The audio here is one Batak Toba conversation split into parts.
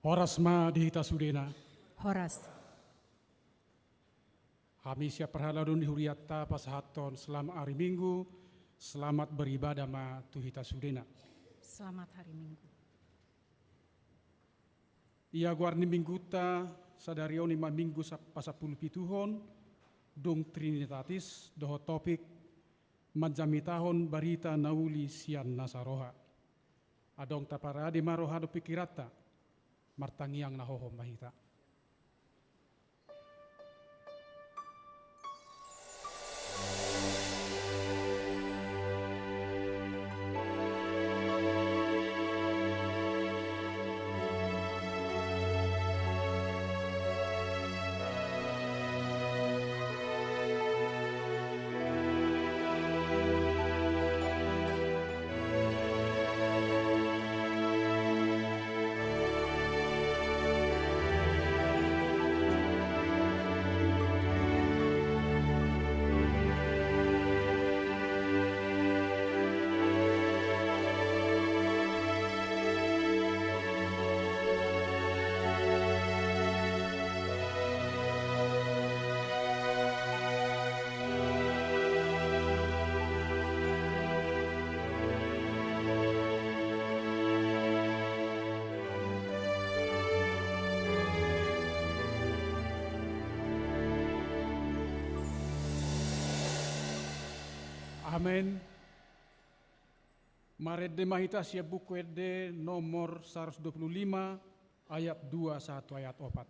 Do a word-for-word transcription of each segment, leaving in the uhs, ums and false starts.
Horas ma di hita sudena. Horas. Hami sian parhalado ni hurianta pasahathon selamat hari Minggu, selamat beribadah ma tu hita sudena. Selamat hari Minggu. Ia goar ni minggunta sadari on i ma Minggu sa-, pasampulupituhon, dung Trinitatis, dohot topik manjamitahon barita na uli sian nasa roha. Adong taparade ma roha dohot pingkiranta, martangiang na hohom ma hita. Amen. Marende ma hita sian Buku Ende nomor saratus dua pulu lima, ayat dua sahat tu ayat opat.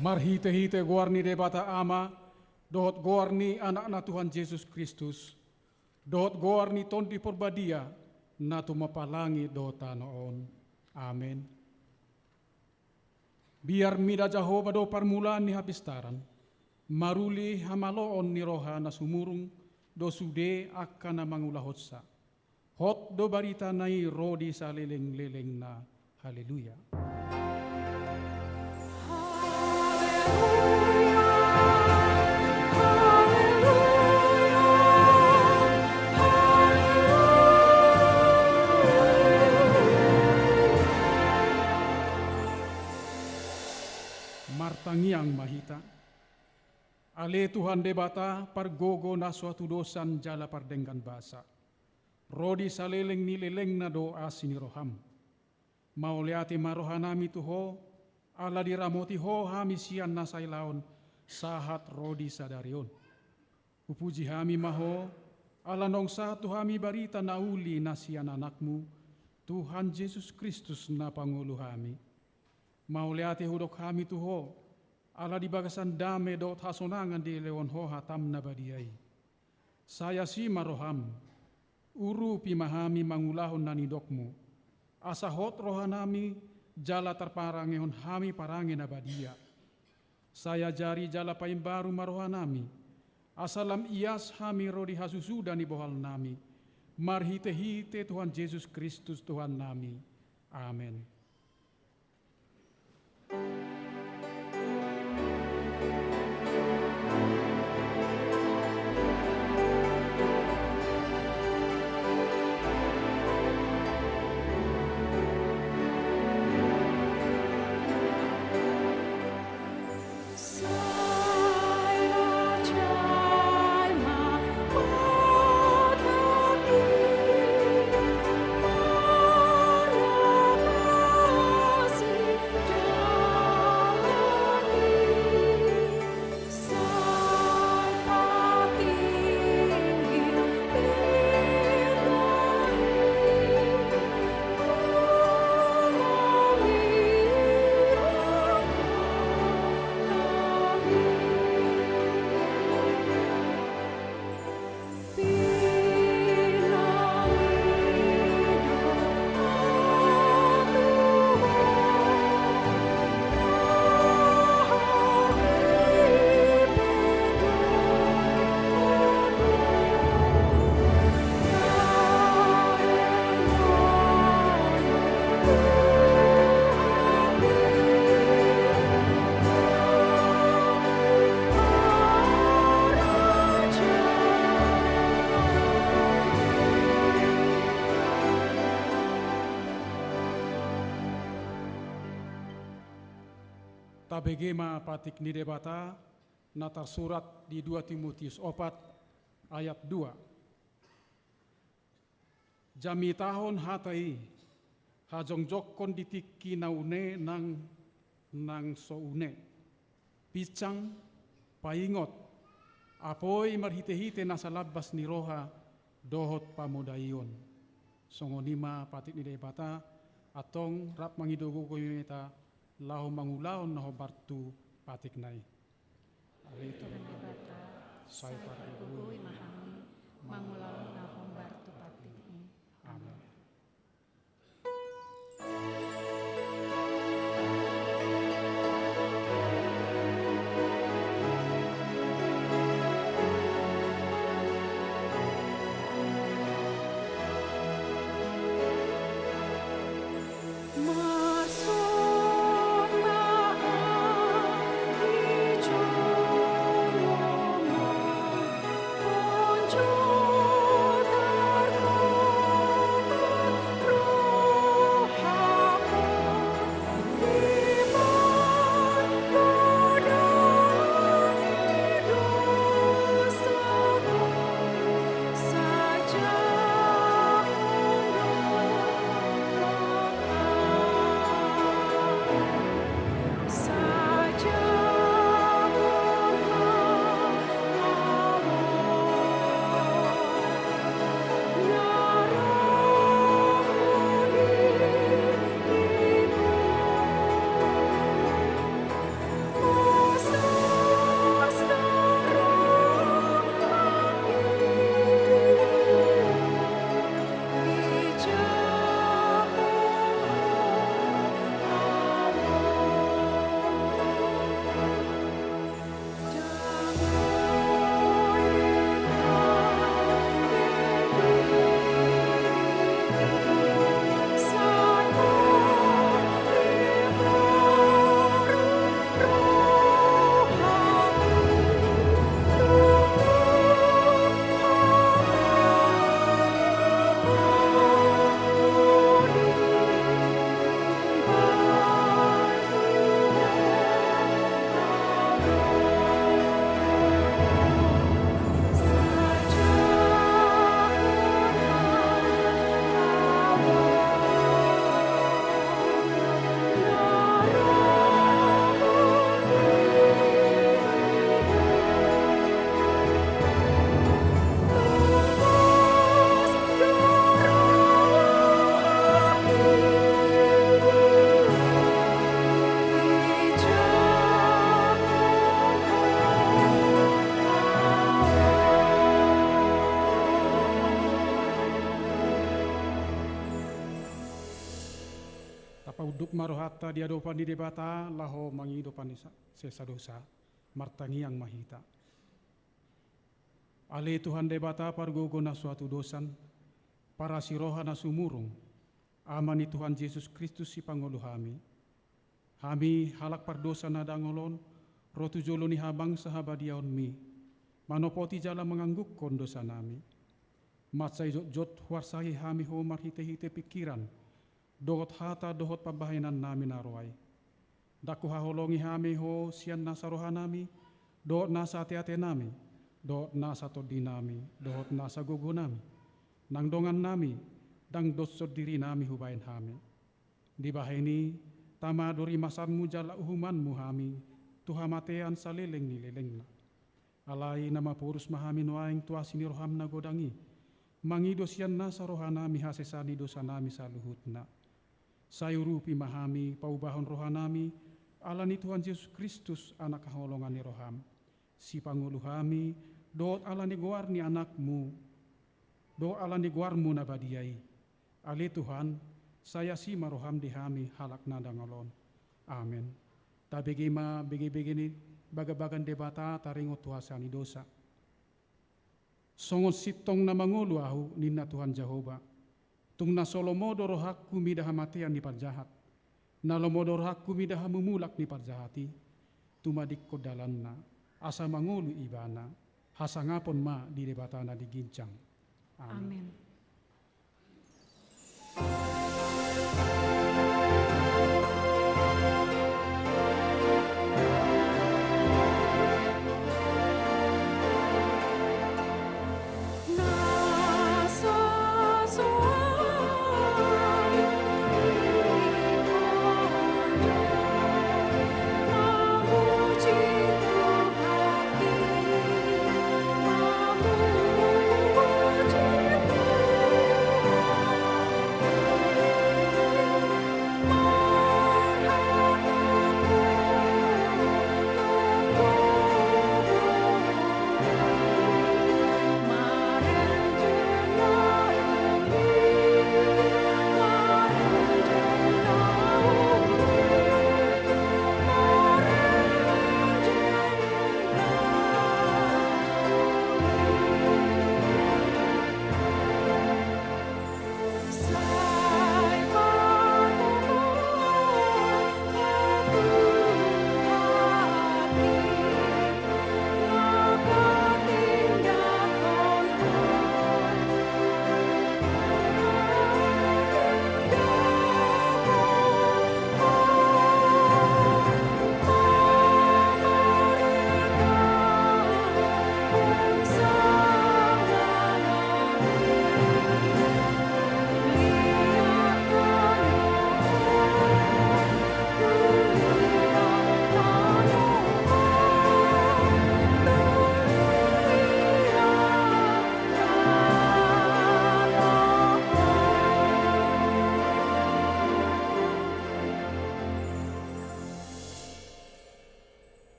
Marhitehite goar ni Debata Ama, dohot goar ni Anakna Tuhan Jesus Kristus, dohot goar ni Tondi Porbadia, na tumompa langit dohot tano on. Amen. Biar mida Jahowa do parmulaan ni hapistaran, maruli hamaloon ni roha na sumurung do sude angka na mangulahonsa. Hot do baritana i ro di salelenglelengna. Haleluya. Martangiang ma hita. Ale Tuhan Debata, pargogo na so hatudosan jala pardenggan basa. Ro di saleleng ni lelengna do asi ni roham. Mauliate ma rohanami tu Ho, ala diramoti Ho hami sian na sailaon sahat ro di sadari on. Hupuji hami ma Ho, ala naung sahat tu hami barita na uli na sian Anakmu, Tuhan Jesus Kristus na pangolu hami. Mauliate hudok hami tu Ho, ala di bagasan dame dohot hasonangan dilehon Ho hatam na badia i. Sai asi ma roham, urupi ma hami mangulahon na nidokmu, asa hot rohanami jala tarparangehon hami parange na badia. Sai ajari jala paimbaru ma rohanami, asa lam ias hami ro di hasusuda ni bohalnami, marhitehite Tuhan Jesus Kristus Tuhannami. Amen. Tabege ma patik ni Debata na tarsurat di dua Timotius opat ayat dua. Jamitahon hata i, hajongjongkon di tingki na une nang, nang so une. Pinsang, paingot, apoi marhitehite nasa lambas ni roha dohot pamodaion. Songon i ma patik ni Debata, antong rap mangido gogo hita laho mangulahon na hombar tu patikna i. Ale Tuhan Debata, sai pargogoi ma hami mangulahon na hombar tu patik i. Amen. Duk ma rohanta di adopan ni Debata laho mangido panis-, sesa dosa. Martangiang ma hita. Ale Tuhan Debata pargogo na so hatudosan, parasi roha na sumurung, Ama ni Tuhan Jesus Kristus sipangolu hami. Hami halak pardosa na dangol on, ro tu jolo ni habangsa habadiaonmi, manopoti jala manganggukkon dosanami. Mansai jotjot huarsahi hami ho marhitehite pingkiran, dohot hata dohot pambahenannami na ro ai. Ndang huhaholongi hami ho sian nasa rohanami, dohot nasa ateatenami, dohot nasa tondinami, dohot nasa gogonami, nang dongannami, ndang doshon dirinami hubahen hami. Dibahen i, tama do rimasanmu jala uhumanmu hami tu hamatean saleleng ni lelengna. Alai na maporus ma hami nuaeng tu asi ni roham na godang i, mangido sian nasa rohanami hasesaan ni dosanami saluhutna. Sai urupi ma hami paubahon rohanami, ala ni Tuhan Jesus Kristus, Anak haholongan ni roham. Sipangolu hami, dohot ala ni goar ni Anakmu, dohot ala ni goarmu na badia i. Ale Tuhan, sai asi ma roham di hami halak na dangol on. Amen. Tabege ma begebege ni bagabaga ni Debata taringot tu hasesaan ni dosa. Songon sintong na mangolu ahu, ninna Tuhan Jahowa. Tung na so lomo do rohangku mida hamatean ni parjahat. Na lomo do rohangku mida hamumulak ni parjahat i. Tumadingkon dalanna, asa mangolu ibana. Hasangapon ma di Debata na di ginjang. Amen. Amen.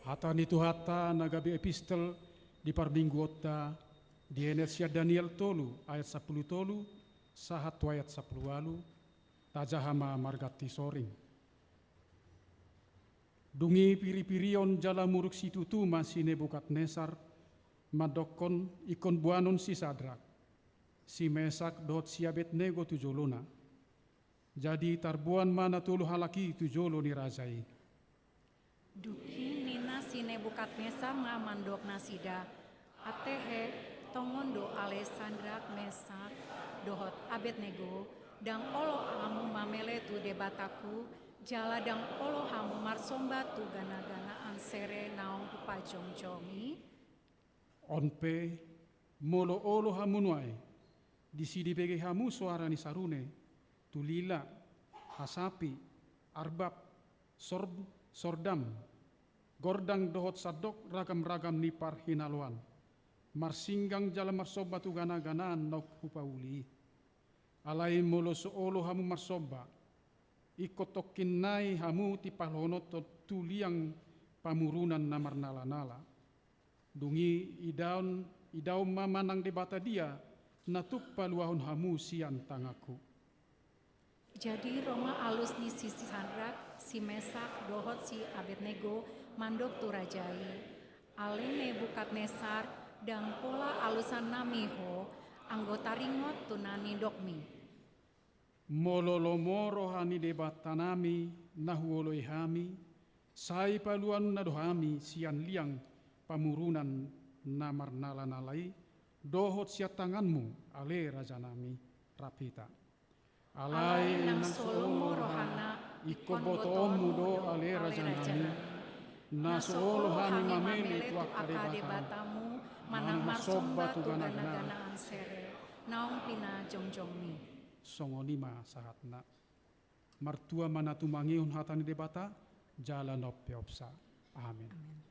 Hata ni Tuhanta na gabe epistel di parmingguonta, dienet sian Daniel tolu ayat sampulu tolu sahat tu ayat sampulu ualu, tajaha ma marganti soring. Dung i piripirion jala muruk situtu ma si Nebukadnesar, mandokkon ingkon boanon si Sadrak, si Mesak dohot si Abednego tu jolona. Jadi tarboan ma na tolu halak i tu jolo ni raja i. Dung i ninna si Nebukadnesar ma mandok nasida, Antehe, tongon do ale Sadrak, Mesak, dohot Abednego, ndang olo hamu mamele tu Debatangku, jala ndang olo hamu marsomba tu ganaganaan sere naung hupajongjong i? On pe, molo olo hamu nuaeng, disi dibege hamu soara ni sarune, tulila, hasapi, arbab, sor-, sordam, gordang dohot sandok ragamragam ni parhinaloan, marsinggang jala marsomba tu ganaganaan naung hupauli i. Alai molo so olo hamu marsomba, ingkon tongkin nai hamu timpalohonon tu liang pamurunan na marnalanala. Dung i idaon, idaon ma manang debata dia na tuk paluahon hamu sian tanganku. Jadi ro ma alus ni si Sadrak, si Mesak, dohot si Abednego mandok tu raja i. Ale Nebukadnesar, ndang pola alusan nami ho, anggo taringot tu na nidokmi. Molo lomo roha ni Debatanami na huoloi hami, sai paluanna do hami sian liang pamurunan na marnala-nala i, dohot sian tanganmu, ale rajanami, rap hita. Alai nang so lomo rohana, ingkon botoonmu do, ale rajanami, na so olo hami mamele tu angka debatamu, manang marsomba tu gana-ganaan sere, naung pinajongjongmi. Songon i ma sahatna. Martua ma na tumangihon hata ni Debata, jala na umpeopsa. Amen. Amen.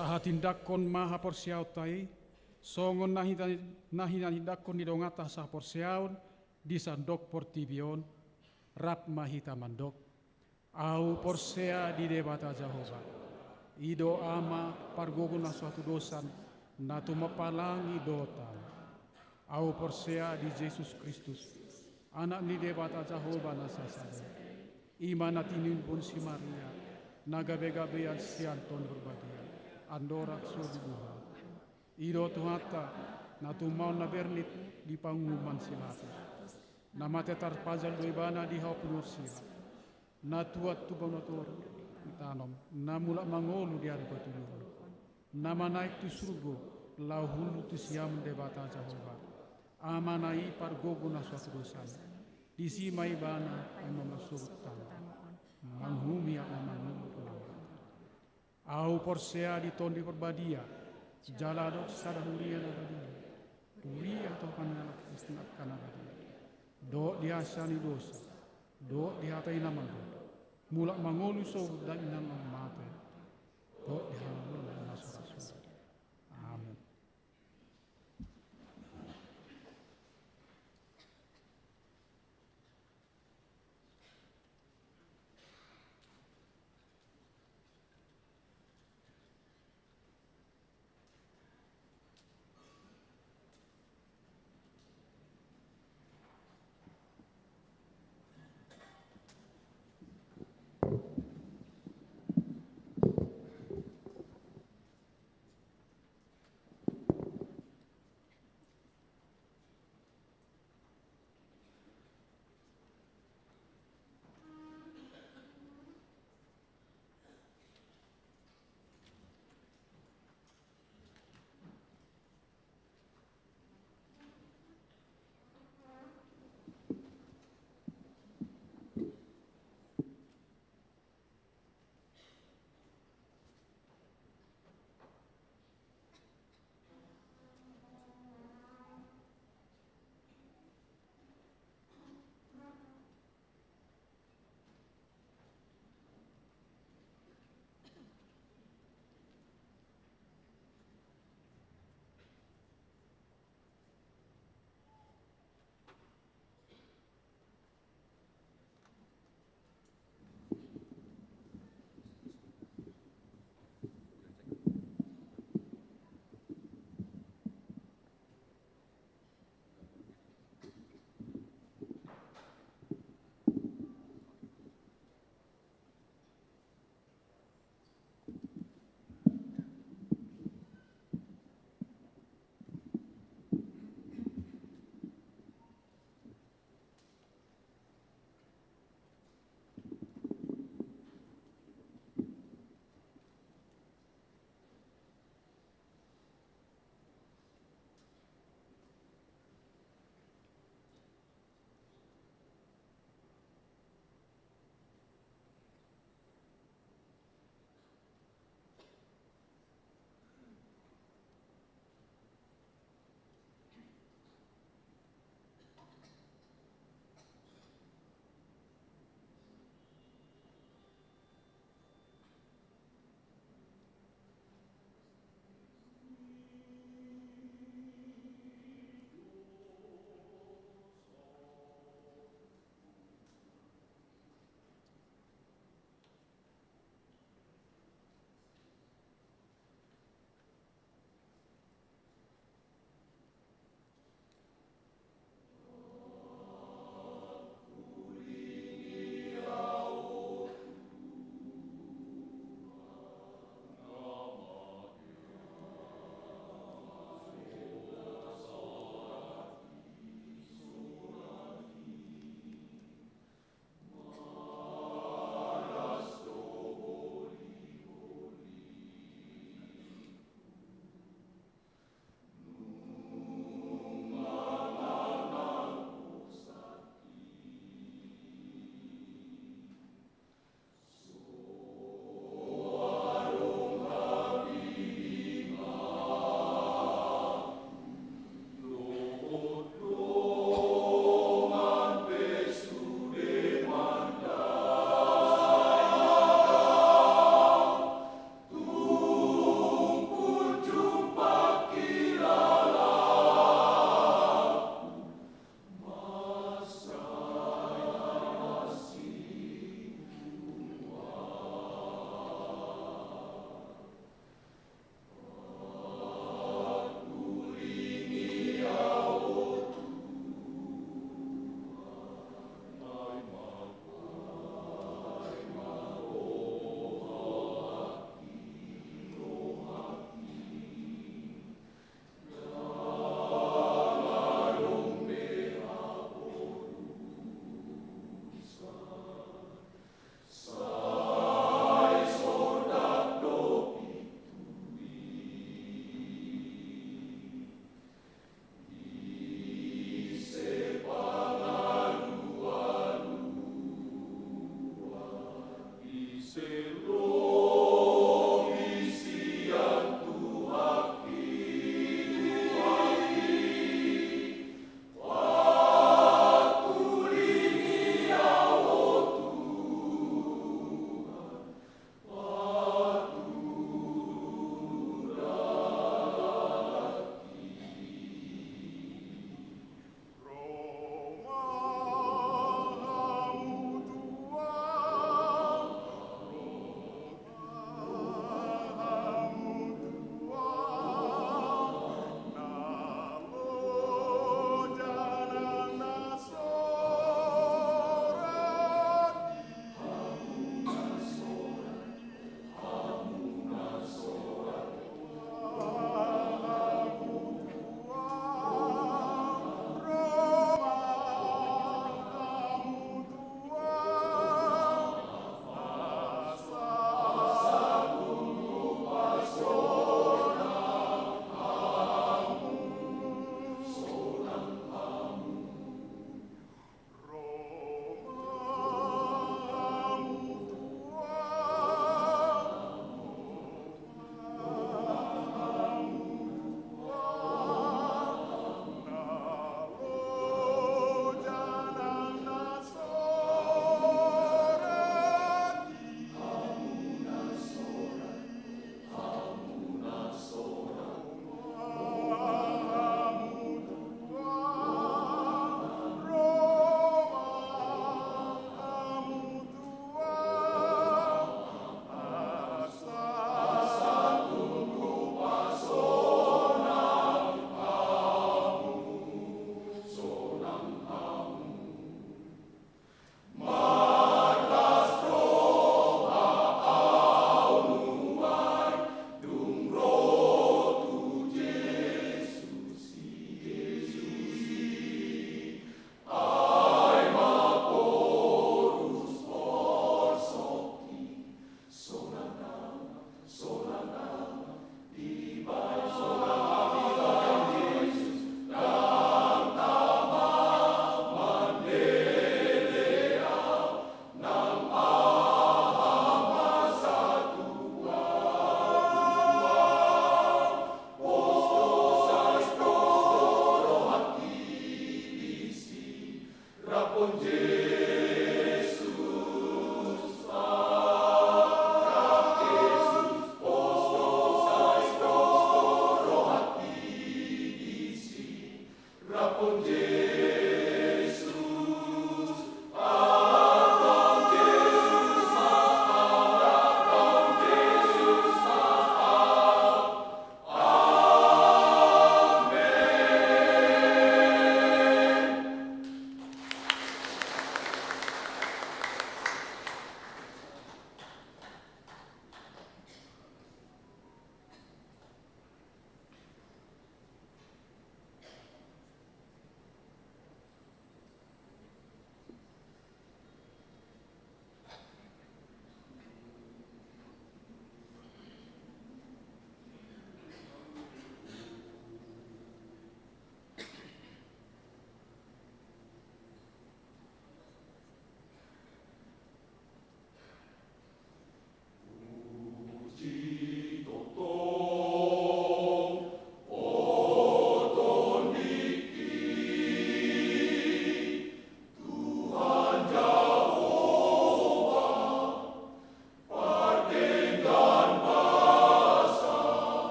Tahatindangkon ma haporseaonta i, songon na hita-, na hinatindangkon ni donganta sahaporseaon di sandok portibi on, rap ma hita mandok. Ahu porsea di Debata Jahowa. I do Ama pargogo na so hatudosan, na tumompa langit dohot tano. Ahu porsea di Jesus Kristus, Anak ni Debata Jahowa na sasada i. I ma na tinibun si Maria, na gabe-gabean sian Tondi Parbadia, andorang so dibuha. I do Tuhanta, na tumangihon na bernit di panguhuman si Pilatus. Na mate tarpajal do Ibana di hau pinarsilang. Na tuat tu banua toru ditanom, na mulak mangolu di ari patoluhon. Na manaek tu surgo, laho hundul tu siamun Debata Jahowa. Amana i pargogo na so hatudosan. Disi ma Ibana, ai ma marsogot tano on. Manguhumi angka na mangolu tu na mate. Ahu porsea di Tondi Parbadia, jala adong sada huria na badia. Huria tu pangalap ni angka na badia. Dohot di hasesaan ni dosa. Dohot di hata ni na mandok. Mulak mangolu sogot dalan ni na mate. Dohot di hangoluan na so ra suda. Amen.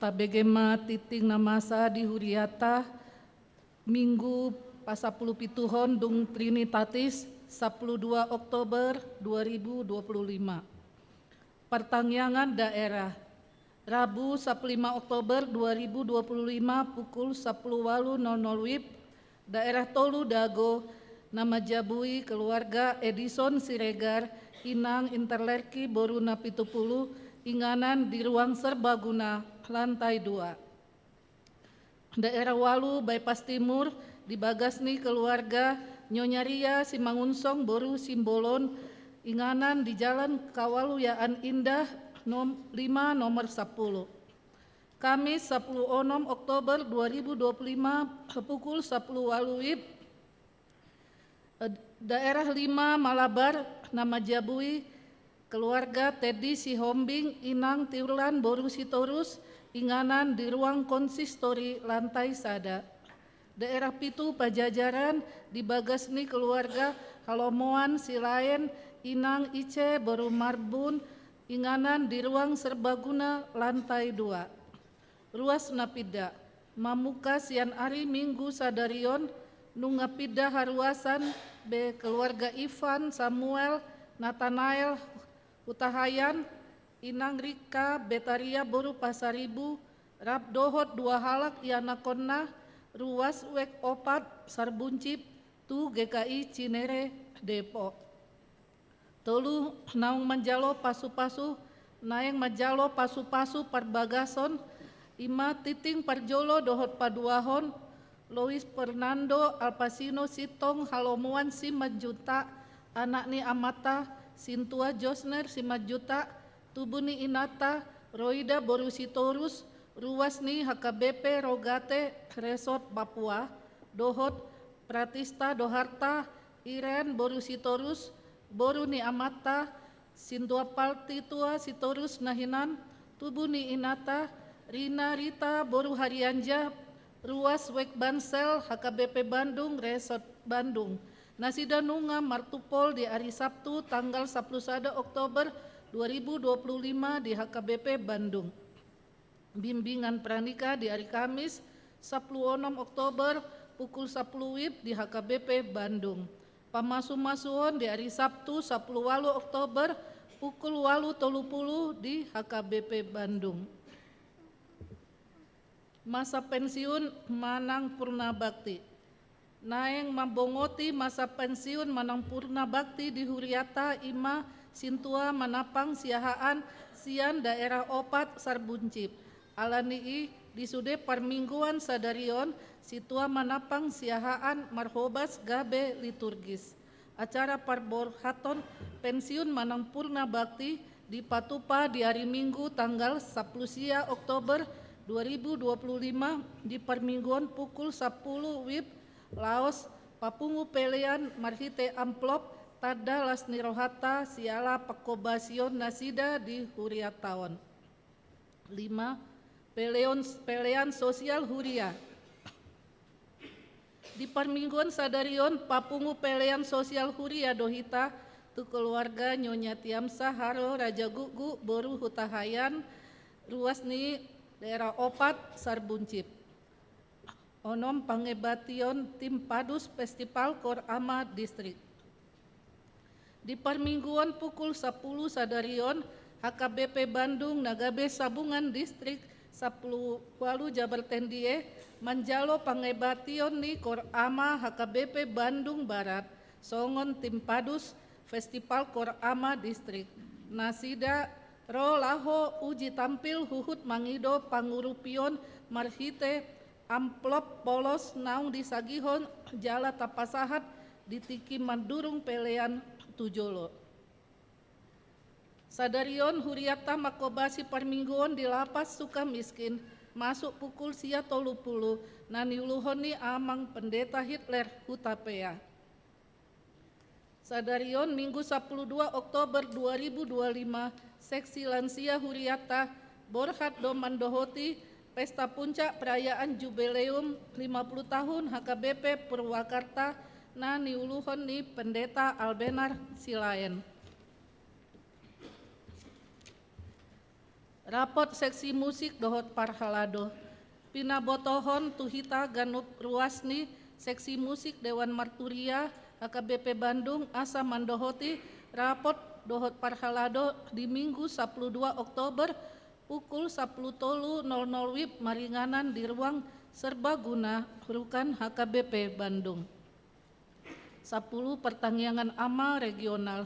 Tabege ma tingting na masa di huriata, Minggu pasampulu pituhon dung Trinitatis, sampulu dua Oktober dua ribu dua puluh lima. Partangiangan daerah. Rabu, sampulu lima Oktober dua ribu dua puluh lima, pukul sampulu ualu nol nol WIB, daerah tolu Dago, na manjabui keluarga Edison Siregar, inang Interlerki, boru na pitu pulu, inganan di ruang serbaguna, lantai dua. Daerah ualu, Bypass Timur, di bagas ni keluarga Nyonya Ria Simangunsong boru Simbolon, inganan di Jalan Kawaluyaan Indah, nom-, lima, nomor sampulu. Kamis, sampulu onom Oktober dua ribu dua puluh lima, pukul sampulu ualu WIB, Daerah lima, Malabar, na manjabui keluarga Teddy Sihombing, inang Tiurlan boru Sitorus, inganan di ruang konsistori, lantai sada. Daerah pitu, Pajajaran, di bagas ni keluarga Halomoan Silaen, inang Ice boru Marbun, inganan di ruang serbaguna, lantai dua. Ruas na pinda. Mamungka sian ari Minggu sadari on, nunga pinda haruasan be keluarga Ivan Samuel Natanael Hutahayan, inang Rika Betaria boru Pasaribu, rap dohot dua halak ianakhonna, ruas wek opat Sarbuncip, tu GKI Cinere, Depok. Tolu, naung manjalo pasupasu, naeng manjalo pasupasu parbagason, i ma tingting parjolo dohot paduahon, Lois Fernando Alpasino Sintong Halomoan Simanjuntak, Anak ni amanta Sintua Josner Simanjuntak, tubu ni inanta Roida boru Sitorus, ruas ni H K B P Rogate Resort Papua, dohot Pratista Doharta Iren boru Sitorus, boru ni amanta Sintua Partitua Sitorus Nahinan, tubu ni inanta Rina Rita boru Harianja, ruas Wek Bansel H K B P Bandung Resort Bandung. Nasida nunga martumpol di ari Sabtu tanggal sapuluh sada Oktober dua ribu dua puluh lima di H K B P Bandung. Bimbingan pranikah di ari Kamis sapuluh onom Oktober pukul sapuluh wib di H K B P Bandung. Pamasumasuon di ari Sabtu sapuluh walu Oktober pukul walu tolu pulu di H K B P Bandung. Masa pensiun manang purna bakti. Naeng mambongoti masa pensiun manang purna bakti di huriata i ma Sintua Manapang Siahaan sian daerah opat Sarbuncip. Alani i, di sude parmingguan sadari on, Sintua Manapang Siahaan marhobas gabe liturgis. Acara parborhaton pensiun manang purna bakti dipatupa di ari Minggu tanggal sapuluh sia Oktober dua ribu dua puluh lima di parmingguon pukul sapuluh wib laos papungu pelean marhite amplop tanda las ni rohanta siala panghobasion nasida di huriata on. Lima, peleon, pelean sosial huria. Di parmingguon sadari on papungu pelean sosial huria do hita tu keluarga Nyonya Tiamsa Haro Raja Guggu boru Hutahaean, ruas ni daerah opat Sarbuncip. Onom, pangebation tim Padus Festival Koor Ama Distrik. Di parmingguon pukul sapuluh sadari on, H K B P Bandung na gabe sabungan distrik sapuluh walu Jabar Tendiye manjalo pangebation ni Koor Ama H K B P Bandung Barat songon tim Padus Festival Koor Ama Distrik. Nasida ro laho uji tampil huhut mangido pangurupion marhite amplop polos naung disagihon jala tapasahat di tingki mandurung pelean tu jolo. Sadari on huriata manghobasi parmingguon di Lapas Sukamiskin masuk pukul sia tolu pulu na niuluhon ni Amang Pendeta Hitler Hutapea. Sadari on Minggu sapuluh dua Oktober dua ribu dua lima, seksi lansia huriata borhat do mandohoti pesta puncak perayaan jubileum lima puluh tahun H K B P Purwakarta na niuluhon ni Pendeta Albenar Silaen. Rapot seksi musik dohot parhalado. Pinabotohon tu hita ganup ruas ni seksi musik Dewan Marturia H K B P Bandung asa mandohoti rapot dohot parhalado di Minggu sapuluh dua Oktober pukul sapuluh tolu nol nol wib maringanan di ruang serbaguna Rukan H K B P Bandung. Sapuluh, partangiangan ama regional.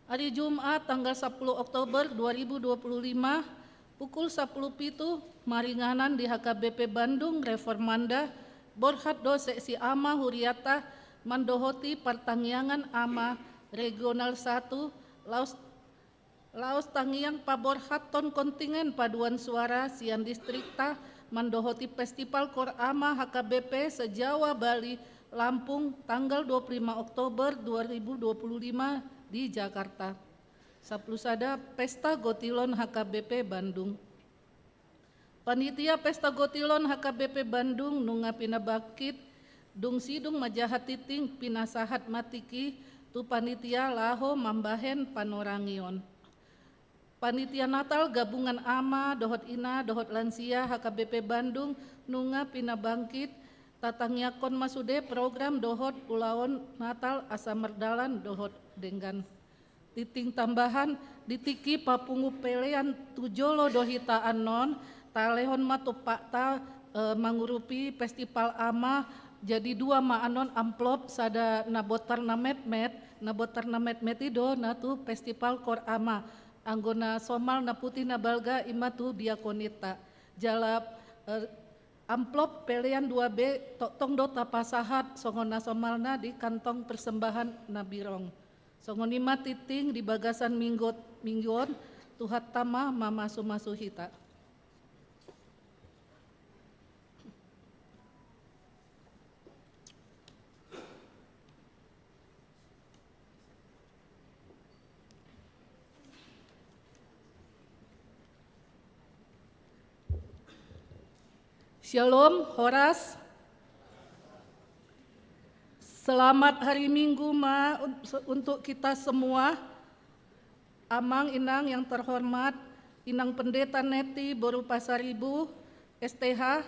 Ari Jumat tanggal sapuluh Oktober dua ribu dua puluh lima pukul sapuluh pitu maringanan di H K B P Bandung Reformanda borhat do seksi ama huriata mandohoti partangiangan ama regional satu laos Laos tangiang paborhathon kontingen paduan suara sian distrikta mandohoti Festival Koor Ama H K B P se-Jawa Bali Lampung tanggal dua puluh lima Oktober dua ribu dua puluh lima di Jakarta. Sapuluh sada, Pesta Gotilon H K B P Bandung. Panitia Pesta Gotilon H K B P Bandung nunga pinabangkit, dung sidung manjaha tingting pinasahat ma tingki tu panitia laho mambahen panorangion. Panitia Natal Gabungan Ama dohot Ina dohot Lansia H K B P Bandung nunga pinabangkit, tatangiangkon ma sude program dohot ulaon Natal asa mardalan dohot denggan. Tingting tambahan, di tingki papungu pelean tu jolo do hita annon, talehon ma tumpakta, eh, mangurupi Festival Ama, jadi dua ma annon amplop, sada na bontar na metmet, na bontar na metmet i do na tu Festival Koor Ama. Anggo na somal na putih na balga i ma tu diakoninta. Jala, eh, amplop pelean dua B tongtong do tapasahat songon na somalna di kantong persembahan na birong. Songon i ma tingting di bagasan minggu, minggu on, Tuhanta ma mamasu-masu hita. Syalom, horas. Selamat hari Minggu ma un-, untuk kita semua. Amang, Inang yang terhormat, Inang Pendeta Neti Boru Pasaribu, S T H,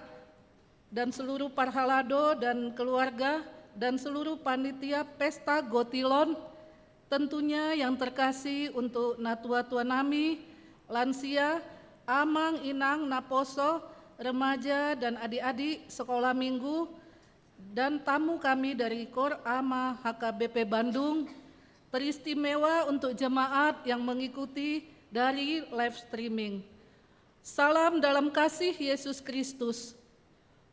dan seluruh parhalado dan keluarga, dan seluruh panitia Pesta Gotilon, tentunya yang terkasih untuk natua-tua nami, lansia, amang, inang, naposo, remaja, dan adik-adik sekolah minggu, dan tamu kami dari Kor Ama H K B P Bandung, teristimewa untuk jemaat yang mengikuti dari live streaming. Salam dalam kasih Yesus Kristus.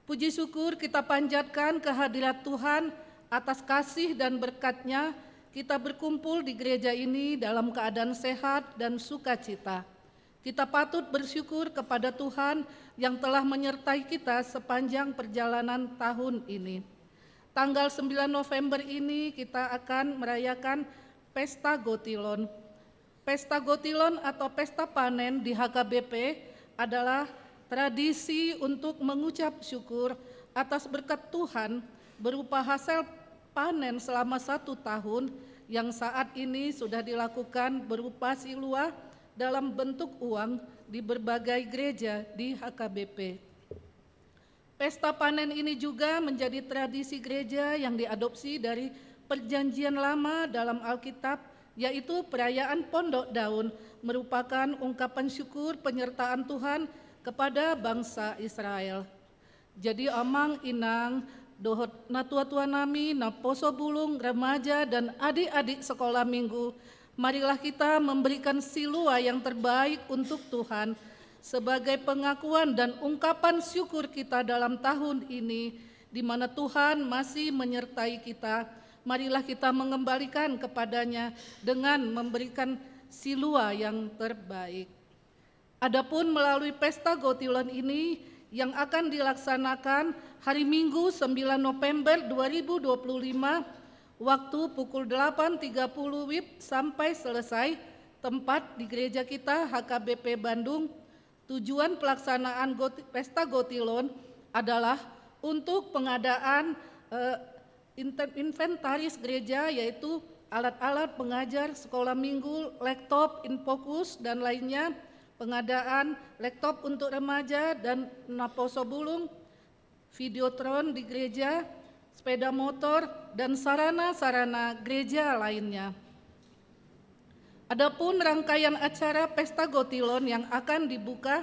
Puji syukur kita panjatkan kehadirat Tuhan atas kasih dan berkat-Nya, kita berkumpul di gereja ini dalam keadaan sehat dan sukacita. Kita patut bersyukur kepada Tuhan yang telah menyertai kita sepanjang perjalanan tahun ini. Tanggal sembilan November ini kita akan merayakan Pesta Gotilon. Pesta Gotilon atau Pesta Panen di H K B P adalah tradisi untuk mengucap syukur atas berkat Tuhan berupa hasil panen selama satu tahun yang saat ini sudah dilakukan berupa silua dalam bentuk uang di berbagai gereja di H K B P. Pesta panen ini juga menjadi tradisi gereja yang diadopsi dari Perjanjian Lama dalam Alkitab, yaitu perayaan Pondok Daun, merupakan ungkapan syukur penyertaan Tuhan kepada bangsa Israel. Jadi, amang, inang, dohot natua-tua nami, naposo bulung, remaja, dan adik-adik sekolah minggu, marilah kita memberikan silua yang terbaik untuk Tuhan sebagai pengakuan dan ungkapan syukur kita dalam tahun ini, di mana Tuhan masih menyertai kita. Marilah kita mengembalikan kepada-Nya dengan memberikan silua yang terbaik. Adapun melalui Pesta Gotilon ini yang akan dilaksanakan hari Minggu, sembilan November dua ribu dua puluh lima, waktu pukul delapan tiga puluh W I B sampai selesai, tempat di gereja kita, H K B P Bandung. Tujuan pelaksanaan goti-, Pesta Gotilon adalah untuk pengadaan, eh, inter-, inventaris gereja, yaitu alat-alat pengajar sekolah minggu, laptop, Infokus, dan lainnya, pengadaan laptop untuk remaja dan naposo bulung, Videotron di gereja, sepeda motor, dan sarana-sarana gereja lainnya. Adapun rangkaian acara Pesta Gotilon yang akan dibuka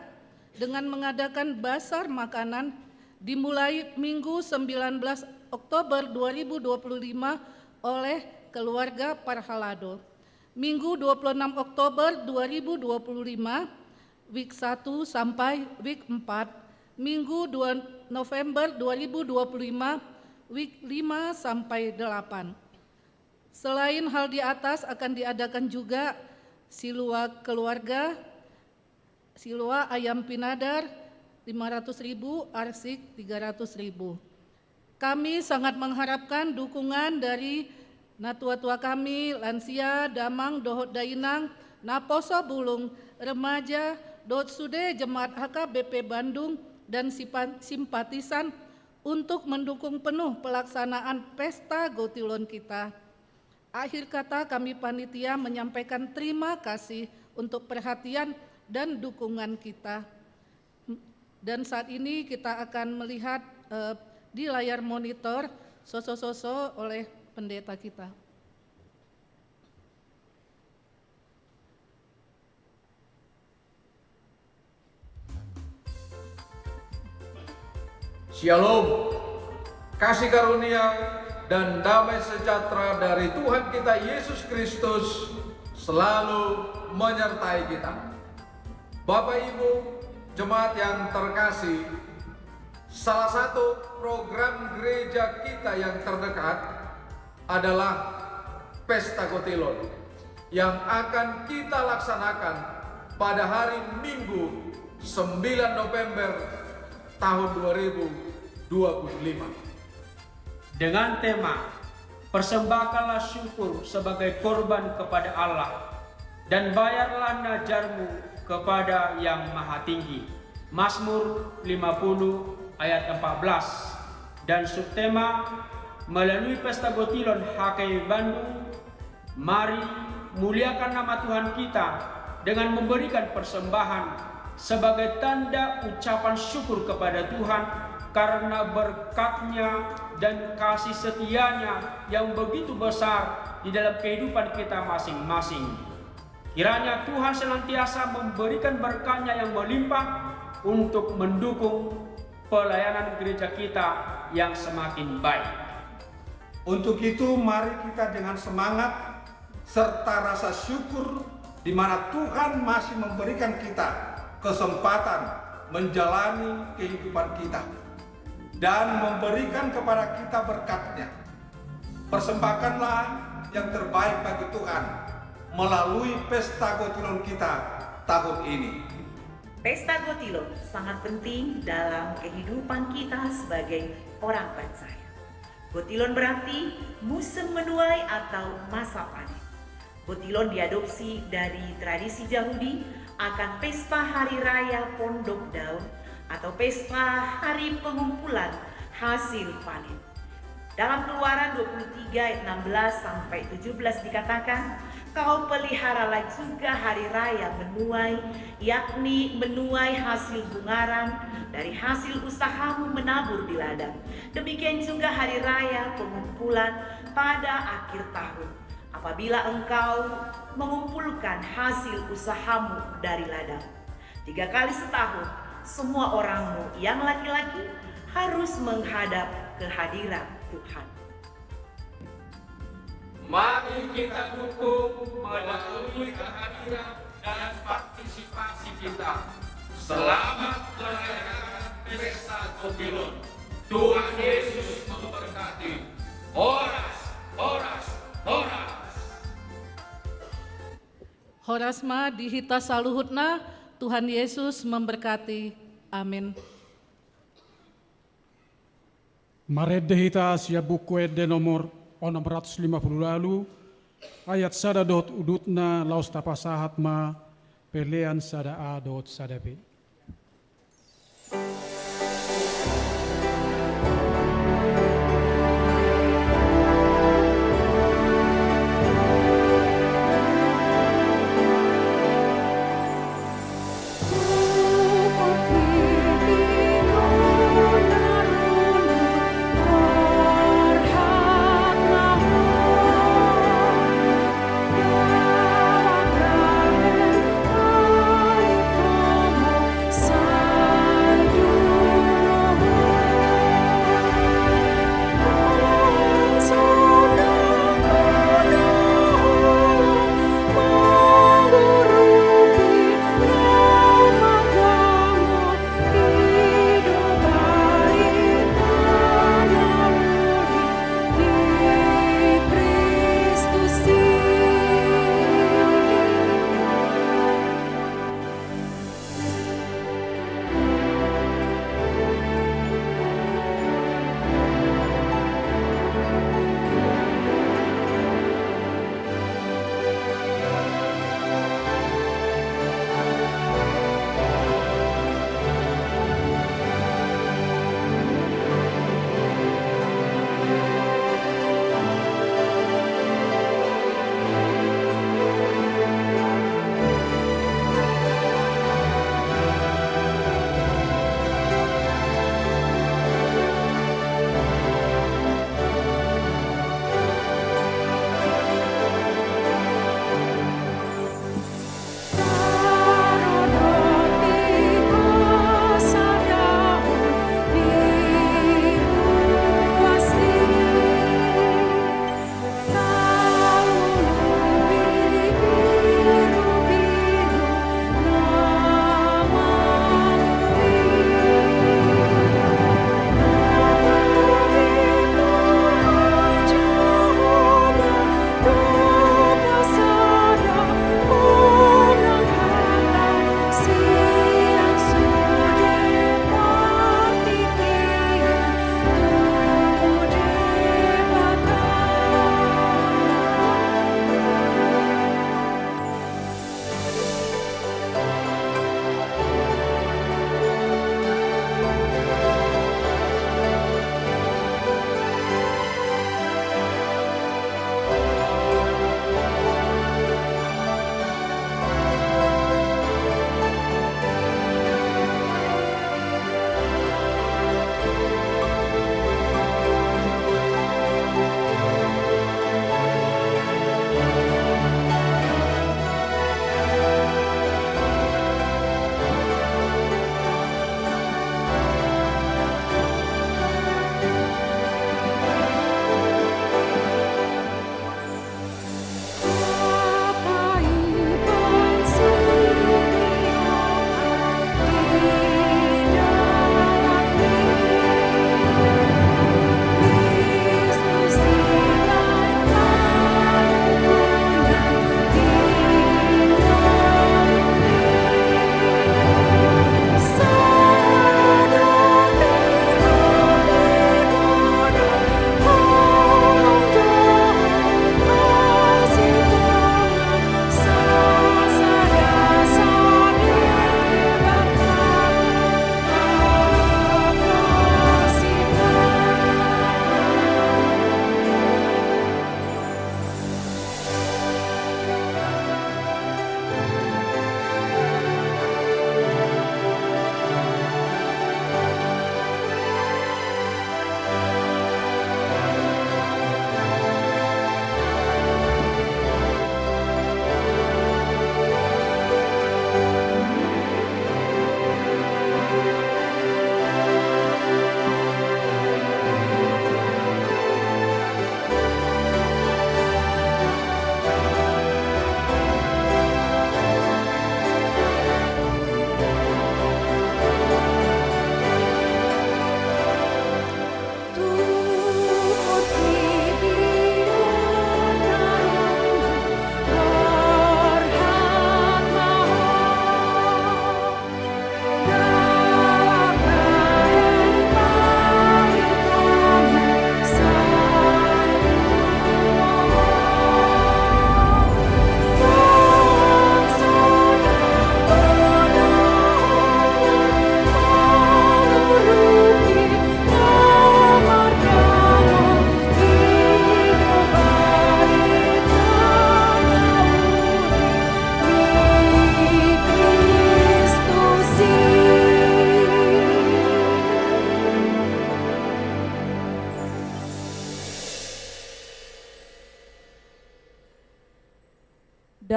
dengan mengadakan bazar makanan, dimulai Minggu sembilan belas Oktober dua ribu dua puluh lima oleh keluarga Parhalado. Minggu dua puluh enam Oktober dua ribu dua puluh lima, W I B satu sampai W I B empat, Minggu dua November dua ribu dua puluh lima, W I B lima sampai delapan. Selain hal di atas, akan diadakan juga silua keluarga, silua ayam pinadar lima ratus ribu, arsik tiga ratus ribu. Kami sangat mengharapkan dukungan dari natua-tua kami, lansia, damang dohot dainang, naposo bulung, remaja, dohot sude jemaat H K B P Bandung, dan sipa-, simpatisan untuk mendukung penuh pelaksanaan Pesta Gotilon kita. Akhir kata, kami panitia menyampaikan terima kasih untuk perhatian dan dukungan kita. Dan saat ini kita akan melihat, eh, di layar monitor soso-soso oleh pendeta kita. Syalom. Kasih karunia dan damai sejahtera dari Tuhan kita Yesus Kristus selalu menyertai kita. Bapak, Ibu, jemaat yang terkasih, salah satu program gereja kita yang terdekat adalah Pesta Gotilon yang akan kita laksanakan pada hari Minggu, sembilan November tahun dua ribu dua puluh lima. Dengan tema, "Persembahkanlah syukur sebagai korban kepada Allah, dan bayarlah najarmu kepada Yang Maha Tinggi." Mazmur lima puluh ayat empat belas. Dan subtema, "Melalui Pesta Gotilon H K I Bandung, mari muliakan nama Tuhan kita dengan memberikan persembahan sebagai tanda ucapan syukur kepada Tuhan karena berkat-Nya dan kasih setia-Nya yang begitu besar di dalam kehidupan kita masing-masing." Kiranya Tuhan senantiasa memberikan berkat-Nya yang melimpah untuk mendukung pelayanan gereja kita yang semakin baik. Untuk itu, mari kita dengan semangat serta rasa syukur di mana Tuhan masih memberikan kita kesempatan menjalani kehidupan kita dan memberikan kepada kita berkat-Nya. Persembahkanlah yang terbaik bagi Tuhan melalui Pesta Gotilon kita tahun ini. Pesta Gotilon sangat penting dalam kehidupan kita sebagai orang percaya. Gotilon berarti musim menuai atau masa panen. Gotilon diadopsi dari tradisi Yahudi akan pesta hari raya Pondok Daun atau pesta hari pengumpulan hasil panen. Dalam Keluaran dua puluh tiga ayat enam belas sampai tujuh belas dikatakan, "Kau peliharalah juga hari raya menuai, yakni menuai hasil bungaran dari hasil usahamu menabur di ladang. Demikian juga hari raya pengumpulan pada akhir tahun, apabila engkau mengumpulkan hasil usahamu dari ladang. Tiga kali setahun, semua orangmu yang laki-laki harus menghadap ke hadirat Tuhan." Mari kita dukung melalui kehadiran dan partisipasi kita. Selamat merayakan Pesta Gotilon. Tuhan Yesus memberkati. Horas, horas, horas. Horas ma di hita saluhutna, Tuhan Yesus memberkati. Amin. Marende hita sian Buku Ende nomor onom ratus lima puluh ualu, ayat sada dohot udutna, laos tapasahat ma pelean sada A dohot sada B.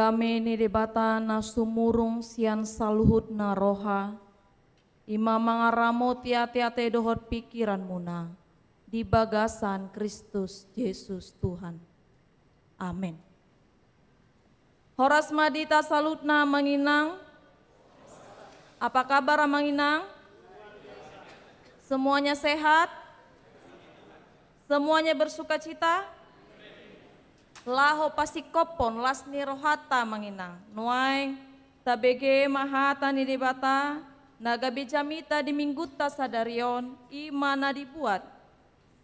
Dame ni Debata na sumurung sian saluhutna roha, i ma mangaramoti ateate dohot pingkiranmuna di bagasan Kristus Jesus Tuhan. Amen. Horas ma di hita saluhutna, Amang Inang. Apa kabar, Amang Inang? Semuanya sehat? Semuanya bersukacita? Laho pasingkophon las ni rohanta, Amang Inang, nuaeng tabege ma hata ni Debata na gabe jamita di Minggunta sadari on, i ma na dibuat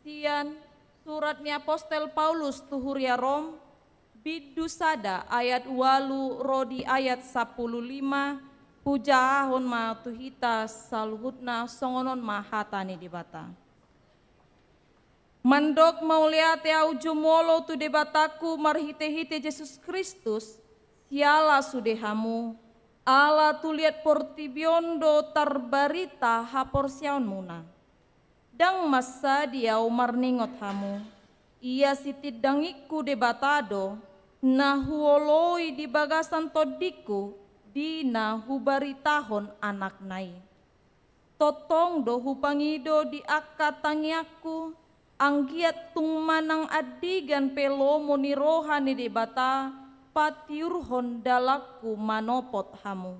sian surat ni apostel Paulus tu huria Rom, bindu sada ayat ualu ro di ayat sampulu lima. Hujahahon ma tu hita saluhutna, songon on ma hata ni Debata. Mandok mauliate ahu jumolo tu Debatangku marhitehite Jesus Kristus, siala sude hamu, ala tu liat portibi on do tarbarita haporseaonmuna. Ndang mansadi ahu marningot hamu, ia sitindangingku Debata do na huoloi di bagasan tondingku di na hubaritahon Anakna i. Tongtong do hupangido di angka tangiangku, anggiat tung manang andigan pe lomo ni roha ni Debata patiurhon dalanku manopot hamu.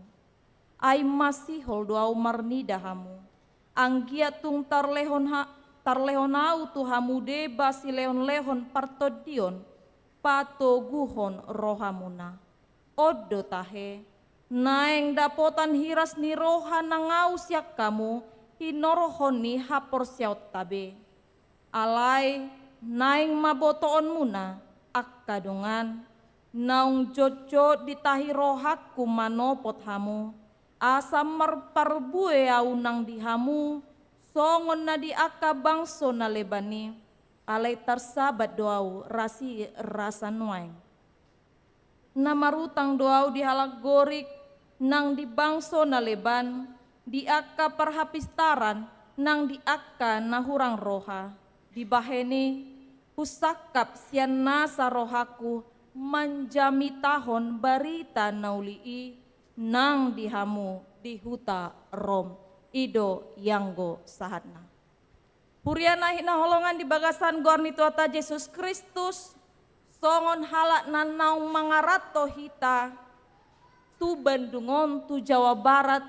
Ai masihol do ahu marnida hamu, anggiat tung tarlehon ha-, tarlehon ahu tu hamu deba silehonlehon partondion, patoguhon rohamuna. On do tahe, naeng dapotan hiras ni roha nang ahu sian hamu, hinorhon ni haporseaonta be. Alai naeng ma botoonmuna, angka dongan, naung jotjot ditahi rohangku manopot hamu, asa marparbue ahu nang di hamu, songon na di angka bangso na leban i, alai tarsabat do ahu ras i rasa nuaeng. Na marutang do ahu di halak Gorik, nang di bangso na leban, di angka parhapistaran, nang di angka na hurang roha. Dibahen i, husangkap sian nasa rohangku manjamitahon barita na uli i nang di hamu di huta Rom. I do ianggo sahatna. Huria na hinaholongan di bagasan goar ni Tuhanta Jesus Kristus, songon halak na naung mangaranto hita tu Bandung on, tu Jawa Barat,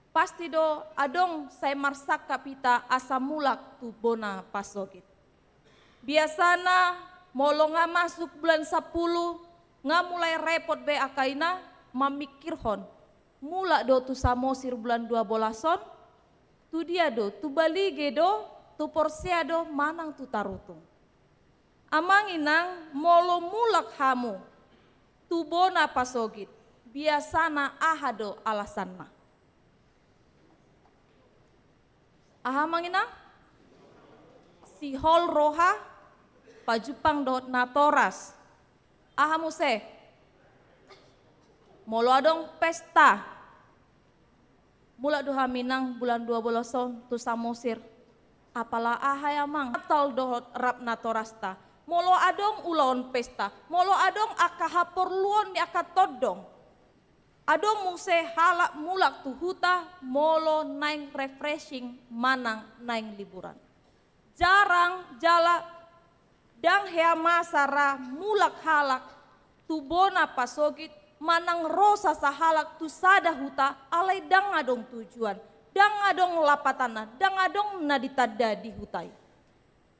pasti do adong sai marsangkap hita asa mulak tu bona pasogit. Biasana, molo nga masuk bulan sampulu, nga mulai repot be angka ina mamingkirhon, mulak do tu Samosir bulan dua bolas on, tu dia do, tu Balige do, tu Porsea do, manang tu Tarutung. Amang Inang, molo mulak hamu tu bona pasogit, biasana aha do alasanna? Aha, Amang Inang? Sihol roha pajumpang dohot natoras. Aha muse? Molo adong pesta. Mulak do hami nang bulan dua bolas on tu Samosir. Apala aha i, Amang? Natal dohot rap natorasta. Molo adong ulaon pesta, molo adong angka haporluon ni angka tondong. Adong muse halak mulak tu huta molo naeng refreshing manang naeng liburan. Jarang jala ndang hea masa ra mulak halak tu bona pasogit manang ro sasahalak tu sada huta, alai ndang adong tujuan, ndang adong lapatanna, ndang adong na ditanda di huta i.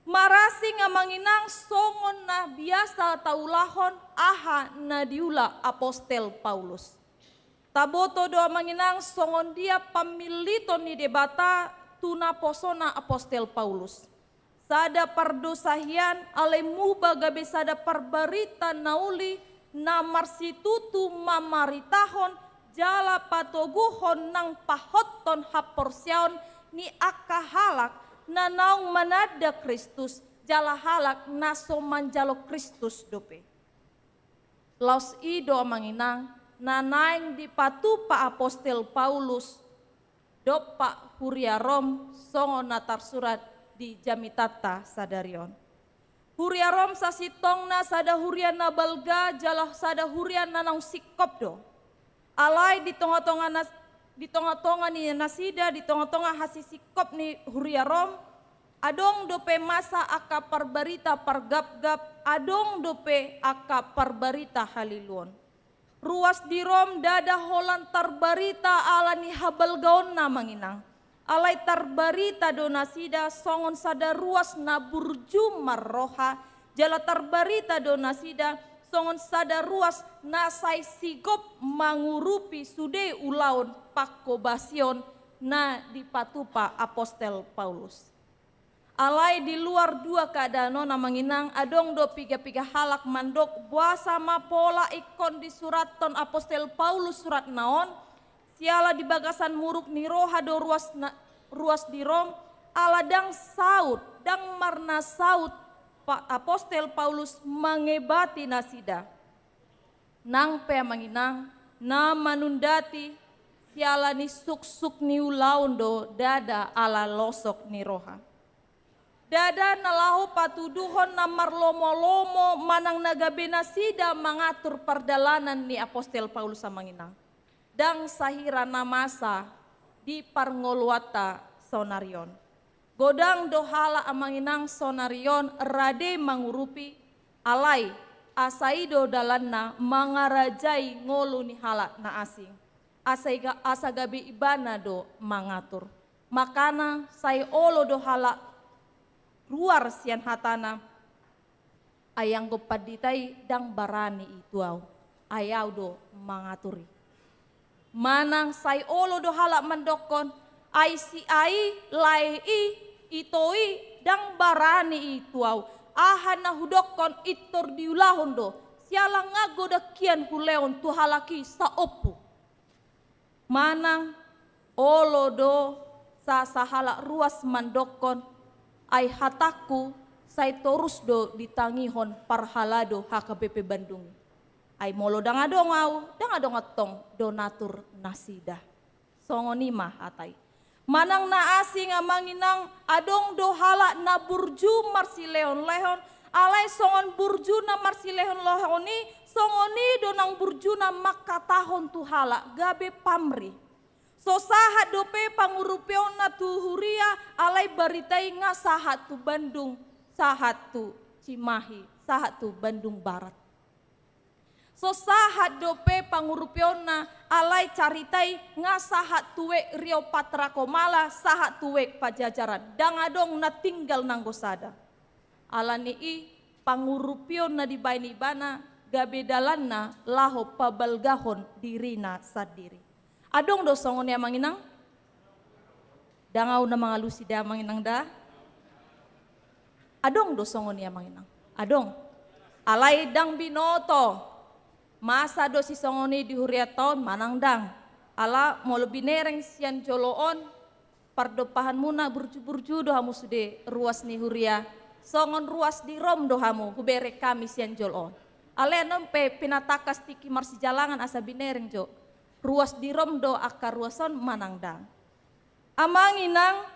Marasing, Amang Inang, songon na biasa taulahon aha na diula apostel Paulus. Taboto do, Amang Inang, songon dia pamilliton ni Debata tu naposona apostel Paulus. Sada pardosa hian, alai muba gabe sada parbarita na uli, na marsitutu mamaritahon jala patoguhon nang pahothon haporseaon ni angka halak na naung mananda Kristus jala halak na so manjalo Kristus dope. Laos i do, Amang Inang, na naeng dipatupa apostel Paulus dompak huria Rom, songon na tarsurat di jamitanta sadari on. Huria Rom sasintongna sada huria na balga jala sada huria na naung singkop do. Alai di tonga-tonga nas-, di tonga-tonga ni nasida, di tonga-tonga hasisingkop ni huria Rom, adong dope masa angka parbarita pargapgap, adong dope angka parbarita haliluon. Ruas di Rom ndada holan tarbarita ala ni habalgaonna, amang inang. Alai tarbarita do nasida songon sada ruas na burju marroha, jala tarbarita do nasida songon sada ruas na sai sigop mangurupi sude ulaon panghobasion na dipatupa apostel Paulus. Alai di luar dua keadaan on, amang inang, adong do piga-piga halak mandok, boasa ma pola ingkon disurathon apostel Paulus suratna on, siala di bagasan muruk ni roha do ruas na, ruas di Rom, ala ndang saut, ndang marna saut pa-, apostel Paulus mangebati nasida. Nang pe, amang inang, na manundati siala ni suksuk ni ulaon do ndada ala losok ni roha. Ndada na laho patuduhon na marlomo-lomo manang na gabe nasida mangatur pardalanan ni apostel Paulus, amang inang. Ndang sahira na masa di parngoluanta saonari on. Godang do halak, amang inang, saonari on rade mangurupi, alai asa i do dalanna mangarajai ngolu ni halak na asing. Asa i ga-, asa gabe ibana do mangatur. Makana sai olo do halak ruar sian hatana, ai anggo pandita i ndang barani i tu ahu, ai ahu do mangatur i. Manang sai olo do halak mandokkon, ai si A i, lae i, ito i, ndang barani i tu ahu. Aha na hudokkon intor diulahon do, siala nga godang hian hulehon tu halak i saompu. Manang olo do sa sahalak ruas mandokkon, ai hatangku sai torus do ditangihon parhalado H K B P Bandung i. Ai molo ndang adong ahu, ndang adong antong donatur nasida. Songon i ma hata i. Manang na asing, amang inang, adong do halak na burju marsilehon-lehon, alai songon burjuna marsilehon-lehon i, songon i do nang burjuna mangkatahon tu halak gabe pamri. So sahat dope pangurupionna tu huria, alai barita i nga sahat tu Bandung, sahat tu Cimahi, sahat tu Bandung Barat. So sahat dope pangurupionna, alai carita i nga sahat tu wek Riau Patra Komala, sahat tu wek Pajajaran. Ndang adong na tinggal nanggo sada. Ala ni i pangurupion na dibaen ibana gabe dalanna laho pabalgahon dirina sandiri. Adong do songon i, amang inang? Ndang ahu na mangalusi da, amang inang, da. Adong do songon i, amang inang? Adong. Alai ndang binoto masa do sisongon i di hurianta on manang ndang. Ala molo binereng sian jolo on, pardompahanmuna burju-burju do hamu sude ruas ni huria. Songon ruas di Rom do hamu, hubereng hami sian jolo on. Alai annon pe pinatangkas tingki marsijalangan asa binereng jo. Ruas di Rom do angka ruas on manang ndang. Amang inang,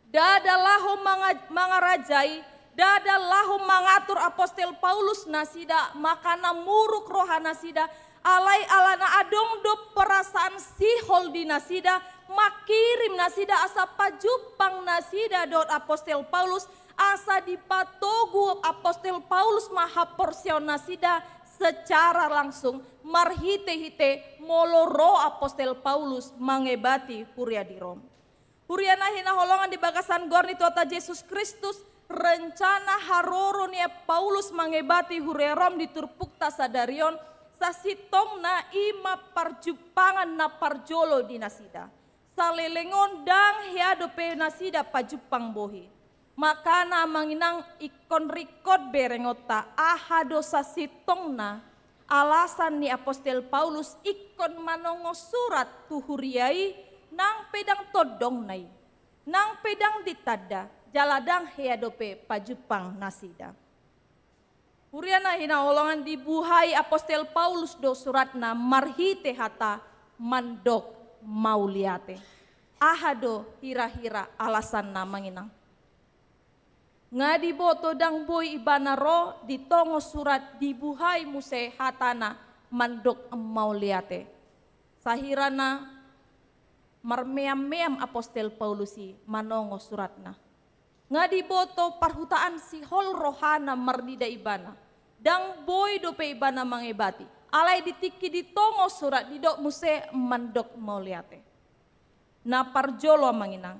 ndada laho manga-, mangarajai, ndada laho mangatur apostel Paulus nasida, makana muruk roha nasida, alai alana adong do perasaan sihol di nasida, mangkirim nasida asa pajumpang nasida dohot apostel Paulus, asa dipatogu apostel Paulus ma haporseaon nasida secara langsung, marhite-hite molo ro apostel Paulus mangebati huria di Rom. Huria na hinaholongan di bagasan goar ni Tuhanta Jesus Kristus, rencana haroro ni Paulus mangebati huria Rom di turpukta sadari on, sasintongna i ma parjumpangan na parjolo di nasida. Saleleng on ndang hea dope nasida pajumpang bohi. Makana amang inang, ingkon ringkot berengonta aha do sasintongna alasan ni apostel Paulus ingkon manongo surat tu huria i, nang pe ndang tondongna i, nang pe ndang ditanda, jala ndang hea dope pajumpang nasida. Huria na hinaholongan, dibuhai apostel Paulus do suratna marhite hata mandok mauliate. Aha do hira-hira alasanna, amang inang? Nga diboto ndang boi ibana ro, di tonga surat dibuhai muse hatana mandok mauliate. Sahirana marmeam-meam apostel Paulus i manongo suratna. Nga diboto parhutaan sihol rohana marnida ibana. Ndang boi dope ibana mangebati. Alai di tingki di tonga surat didok muse mandok mauliate. Na parjolo amang inang,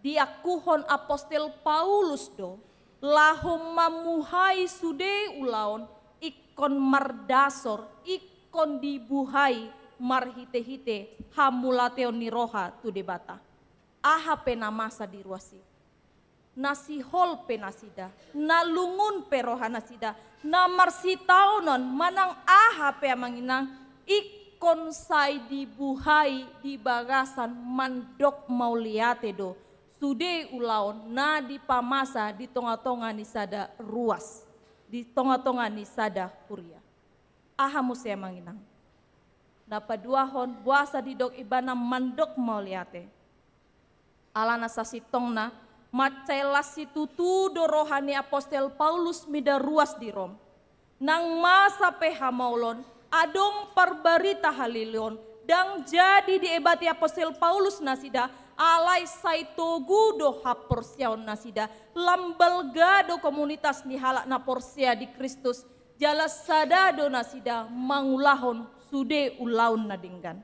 diakuhon apostel Paulus do, laho mamuhai sude ulaon, ingkon mardasor, ingkon dibuhai marhite-hite hamuliateon ni roha tu Debata. Aha pe na masa di ruas i. Na sihol pe nasida, na lungun pe rohanasida, na marsitaonon manang aha pe amang inang, ingkon sai dibuhai di bagasan mandok mauliate do, sude ulaon na dipamasa di tonga-tonga ni sada ruas, di tonga-tonga ni sada huria. Aha muse amang inang? Na paduahon boasa didok ibana mandok mauliate. Alana sasintongna, mansai las situtu do roha ni apostel Paulus mida ruas di Rom. Nang masa pe hamaolon, adong parbarita haleleon, ndang jadi diebati apostel Paulus nasida, alai sai togu do haporseaon nasida, lam balga do komunitas ni halak na porsea di Kristus, jala sada do nasida mangulahon sude ulaon na denggan.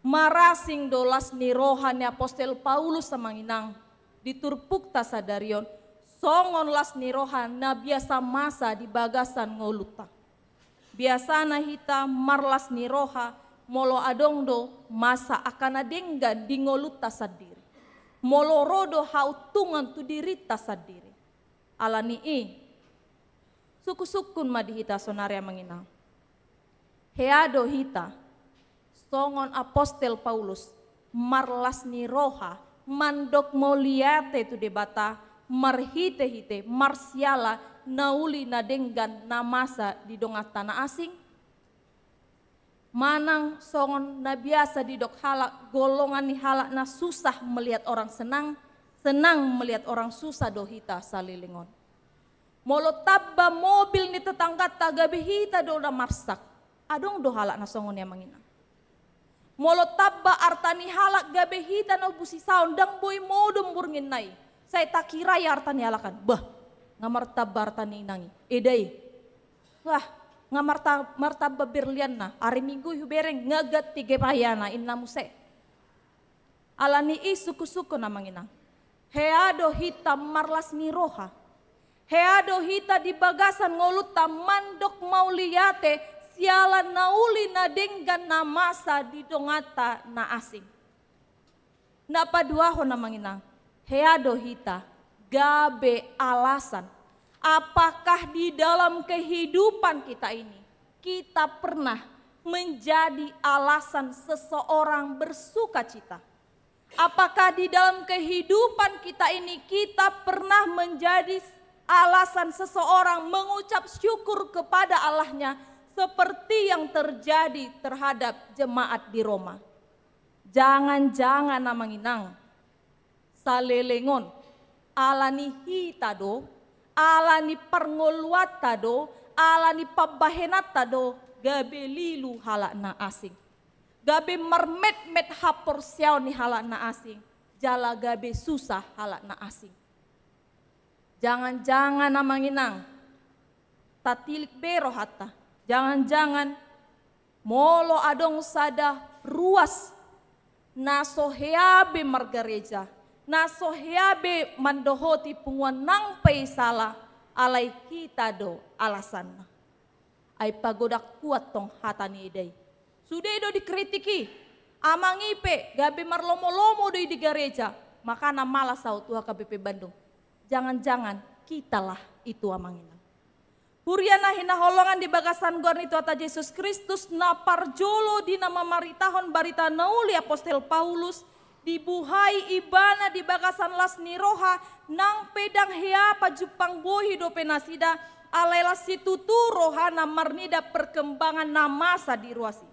Marasing do las ni roha ni apostel Paulus amang inang, di turpukta sadari on, songon las ni roha na biasa masa di bagasan ngolunta. Biasana hita marlas ni roha, molo adong do masa angka na denggan di ngolunta sandiri. Molo ro do hauntungan tu dirinta sandiri. Alani i, sungkun-sungkun ma di hita saonari amang inang. Hea do hita, songon apostel Paulus, marlas ni roha, mandok mauliate tu Debata, marhite-hite, marsiala, na uli na denggan, na masa di donganta na asing? Manang songon na biasa didok halak, golongan ni halak na susah melihat orang senang, senang melihat orang susah do hita saleleng on. Molo tamba mobil ni tetangganta gabe hita do na marsak. Adong do halak na songon i amang inang. Molo tamba arta ni halak gabe hita na umbusisaon, ndang boi modom borngin na i. Sai takirai arta ni halak an. Bah, nga martamba arta ni inang i. Eda i. Wah, nga marta-, martamba berlianna. Ari Minggu i hubereng, nga ganti gapaiana, inna muse. Alani i sungkun-sungkun amang inang. Hea do hita marlas ni roha. Hea do hita di bagasan ngolunta mandok mauliate, siala na uli na denggan na masa di donganta na asing. Na paduahon amang inang, hea do hita gabe alasan. Apakah di dalam kehidupan kita ini, kita pernah menjadi alasan seseorang bersukacita? Apakah di dalam kehidupan kita ini kita pernah menjadi alasan seseorang mengucap syukur kepada Allahnya seperti yang terjadi terhadap jemaat di Roma? Jangan-jangan amang inang, saleleng on, ala ni hita do, ala ni parngoluanta do, ala ni pambahenanta do, gabe lilu halak na asing. Gabe marmetmet haporseaon ni halak na asing, jala gabe susah halak na asing. Jangan-jangan amang inang, tatilik be rohanta. Jangan-jangan molo adong sada ruas na so hea be margareja, na so hea be mandohoti punguan nang pe i sala, alai hita do alasanna. Ai pagodang kuat tong hata ni eda i. Sude do dikritik i, amang i pe gabe marlomo-lomo do i di gareja, makana malas au tu H K B P Bandung. Jangan-jangan kitalah itu amang inang. Huria na hinaholongan di bagasan goar ni Tuhanta Jesus Kristus, na parjolo di na mamaritahon barita na uli apostel Paulus, dibuhai ibana di bagasan las ni roha, nang pe ndang hea pajumpang bohi dope nasida, alai las situtu rohana marnida perkembangan na masa di ruas i.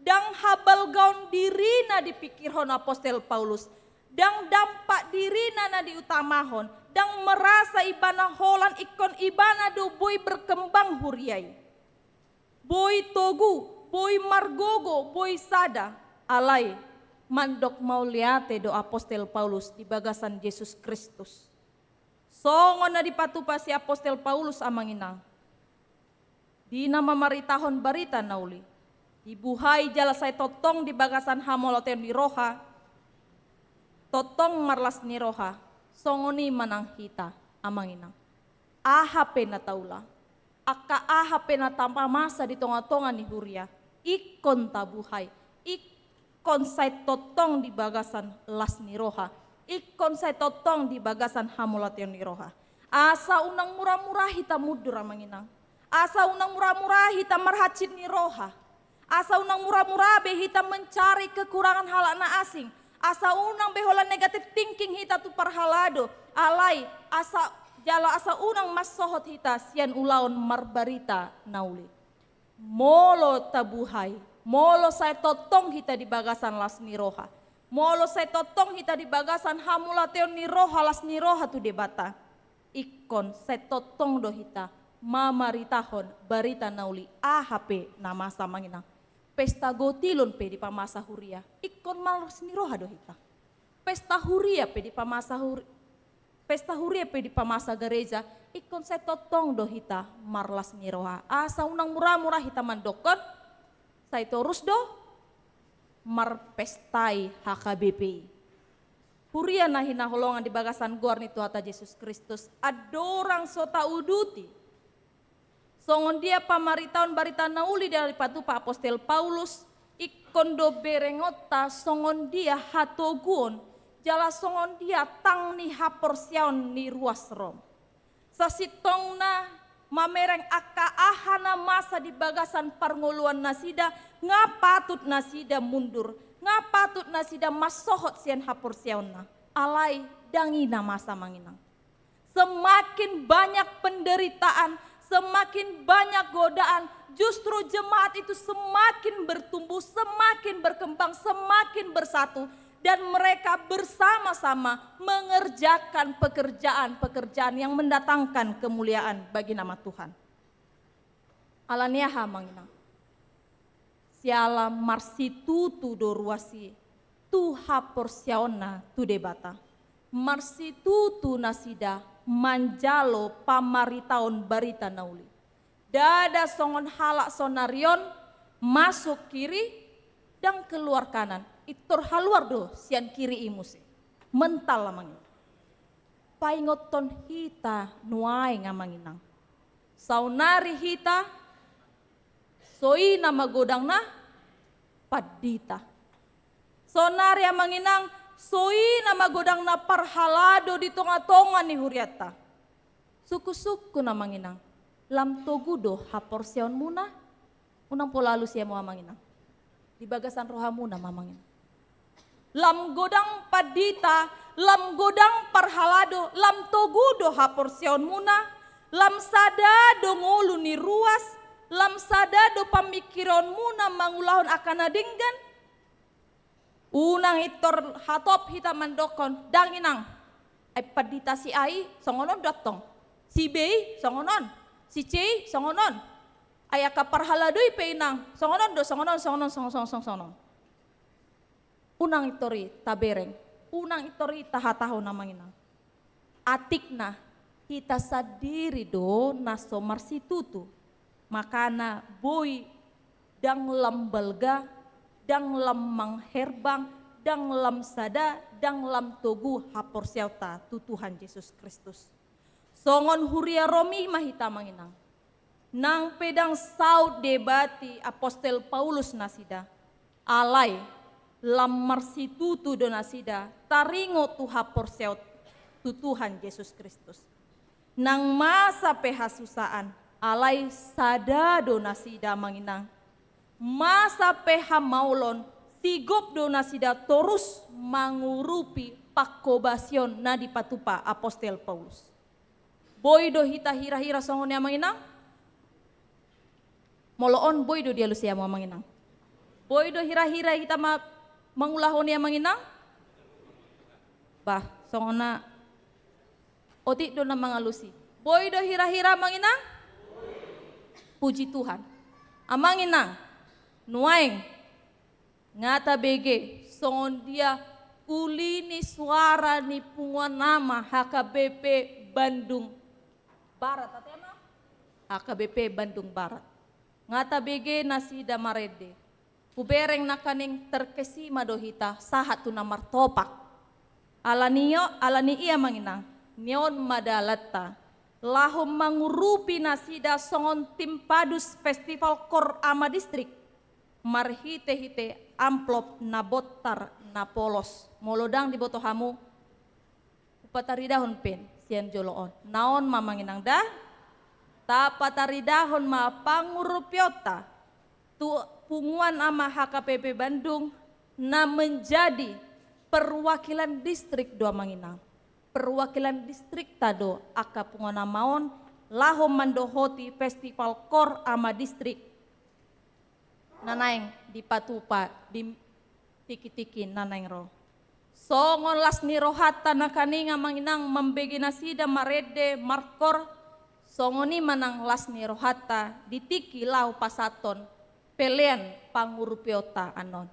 Ndang habalgaon dirina dipikirhon apostel Paulus, Ndang dampak dirina na diutamahon, ndang merasa ibana holan ingkon ibana do boi berkembang huria i. Boi togu, boi margogo, boi sada, alai mandok mauliate do apostel Paulus di bagasan Jesus Kristus. Songon na dipatupa si apostel Paulus, amang inang, di na mamaritahon barita na uli, dibuhai jala sai tongtong di bagasan hamauliateon ni roha, tongtong marlas ni roha. Songon i ma nang hita, amang inang. Aha pe na taula, angka aha pe na tapamasa di tongatonga ni huria, ingkon tabuhai, ingkon sai tongtong di bagasan las ni roha, ingkon sai tongtong di bagasan hamauliateon ni roha. Asa unang muramura hita mundur, amang inang. Asa unang muramura hita marhansit ni roha. Asa unang muramura be hita mencari kekurangan halak na asing. Asa unang be holan negative thinking hita tu parhalado. Alai, asa, jala asa unang mansohot hita sian ulaon marbarita na uli. Molo tabuhai, molo sai tongtong hita di bagasan las ni roha, molo sai tongtong hita di bagasan hamauliateon ni roha, las ni roha tu Debata, ingkon sai tongtong do hita mamaritahon barita na uli, aha pe na masa, amang inang. Pesta gotilon pe dipamasa huria, ingkon marlas ni roha do hita. Pesta huria pe dipamasa hur-, pesta huria pe dipamasa gareja, ingkon sai tongtong do hita marlas ni roha. Asa unang muramura hita mandokkon, sai torus do marpestai H K B P i. Huria na hinaholongan di bagasan goar ni Tuhanta Jesus Kristus, andorang so tauduti songon dia pamaritaon barita na uli na dipatupa apostel Paulus, ingkon do berengonta songon dia hatoguon jala songon dia tang ni haporseaon ni ruas Rom. Sasintongna mamereng angka aha na masa di bagasan parngoluan nasida, nga patut nasida mundur, nga patut nasida mansohot sian haporseaonna. Alai ndang i na masa, amang inang. Semakin banyak penderitaan, semakin banyak godaan, justru jemaat itu semakin bertumbuh, semakin berkembang, semakin bersatu, dan mereka bersama-sama mengerjakan pekerjaan-pekerjaan yang mendatangkan kemuliaan bagi nama Tuhan. Ala ni aha, amang inang? Siala marsitutu do ruas i tu haporseaonna tu Debata. Marsitutu nasida manjalo pamaritaon barita na uli. Ndada songon halak sonari on masuk kiri, ndang keluar kanan, intor haluar do sian kiri i muse. Mental, amang inang. Paingothon hita nuaeng, amang inang. Saonari hita, so i na magodangna pandita. Saonari, amang inang, so i na magodangna parhalado di tongatonga ni hurianta. Sungkunsungkun, amang inang, lam togu do haporseaonmuna? Unang pola alusi hamu, amang inang. Di bagasan rohamuna ma, amang inang. Lam godang pandita, lam godang parhalado, lam togu do haporseaonmuna, lam sada do ngolu ni ruas, lam sada do pamingkironmuna mangulahon angka na denggan? Unang intor hatop hita mandokkon, ndang inang. Ai pandita si A i songon on do antong. Si B i songon on. Si C i songon on. Ai angka parhalado i pe inang songon on do, songon on, songon on, songon on, songon on, songon on. Unang intor i tabereng. Unang intor i tahatahon, amang inang. Atikna, hita sandiri do na so marsitutu. Makana boi ndang lam balga, ndang lam mangherbang, ndang lam sada, ndang lam togu haporseaonta tu Tuhan Jesus Kristus. Songon huria Rom i ma hita, amang inang. Nang pe ndang saut diebati apostel Paulus nasida, alai lam marsitutu do nasida taringot tu haporseaon tu Tuhan Jesus Kristus. Nang masa pe hasusaan, alai sada do nasida, amang inang. Masa pe hamaolon, sigop do nasida torus mangurupi panghobasion na dipatupa apostel Paulus. Boi do hita hirahira songon i, amang inang? Molo on, boi do dialusi hamu, amang inang? Boi do hirahira hita ma-, mangulahon i, amang inang? Bah, songon na otik do na mangalusi. Boi do hira-hira, Amang Inang? Puji Tuhan. Amang Inang, nuaeng nga tabege songon dia uli ni suara ni punguan ama H K B P Bandung Barat, ate, Amang? H K B P Bandung Barat. Nga tabege nasida marende. Hubereng nangkaning terkesima do hita sahat tu na martopak. Ala ni i, ala ni i, Amang Inang, nion ma dalanta laho mangurupi nasida songon tim padus Festival Koor Ama Distrik marhite-hite amplop na bontar na polos. Molo ndang diboto hamu, hupataridahon pe sian jolo on. Naon ma, Amang Inang, da? Tapataridahon ma pangurupionta tu punguan ama H K B P Bandung na menjadi perwakilan distrik do, Amang Inang. Perwakilan distrikta do angka punguan ama on laho mandohoti Festival Koor Ama Distrik na naeng dipatupa di tingki-tingki na naeng ro. Songon las ni rohanta nangkaning, Amang Inang, mambege nasida marende markoor, songon i ma nang las ni rohanta di tingki laho pasahathon pelean pangurupionta annon.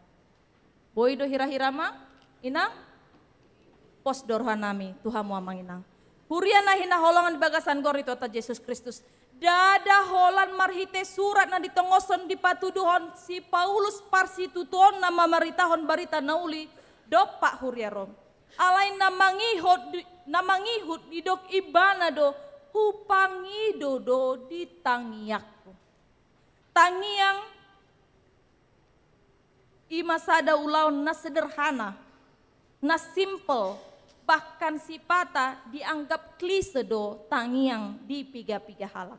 Boi do hira-hira, Amang Inang? Pos do rohanami tu hamu, Amang Inang. Huria na hinaholongan di bagasan goar ni Tuhanta Jesus Kristus. Ndada holan marhite surat na ditongoshon dipatuduhon si Paulus parsitutuonna mamaritahon barita na uli dompak huria Rom. Alai na mangihut di, na mangihut didok ibana do, hupangido do di tangiangku. Tangiang i ma sada ulaon na sederhana, na simpel, bahkan sipata dianggap klise do tangiang di piga-piga halak.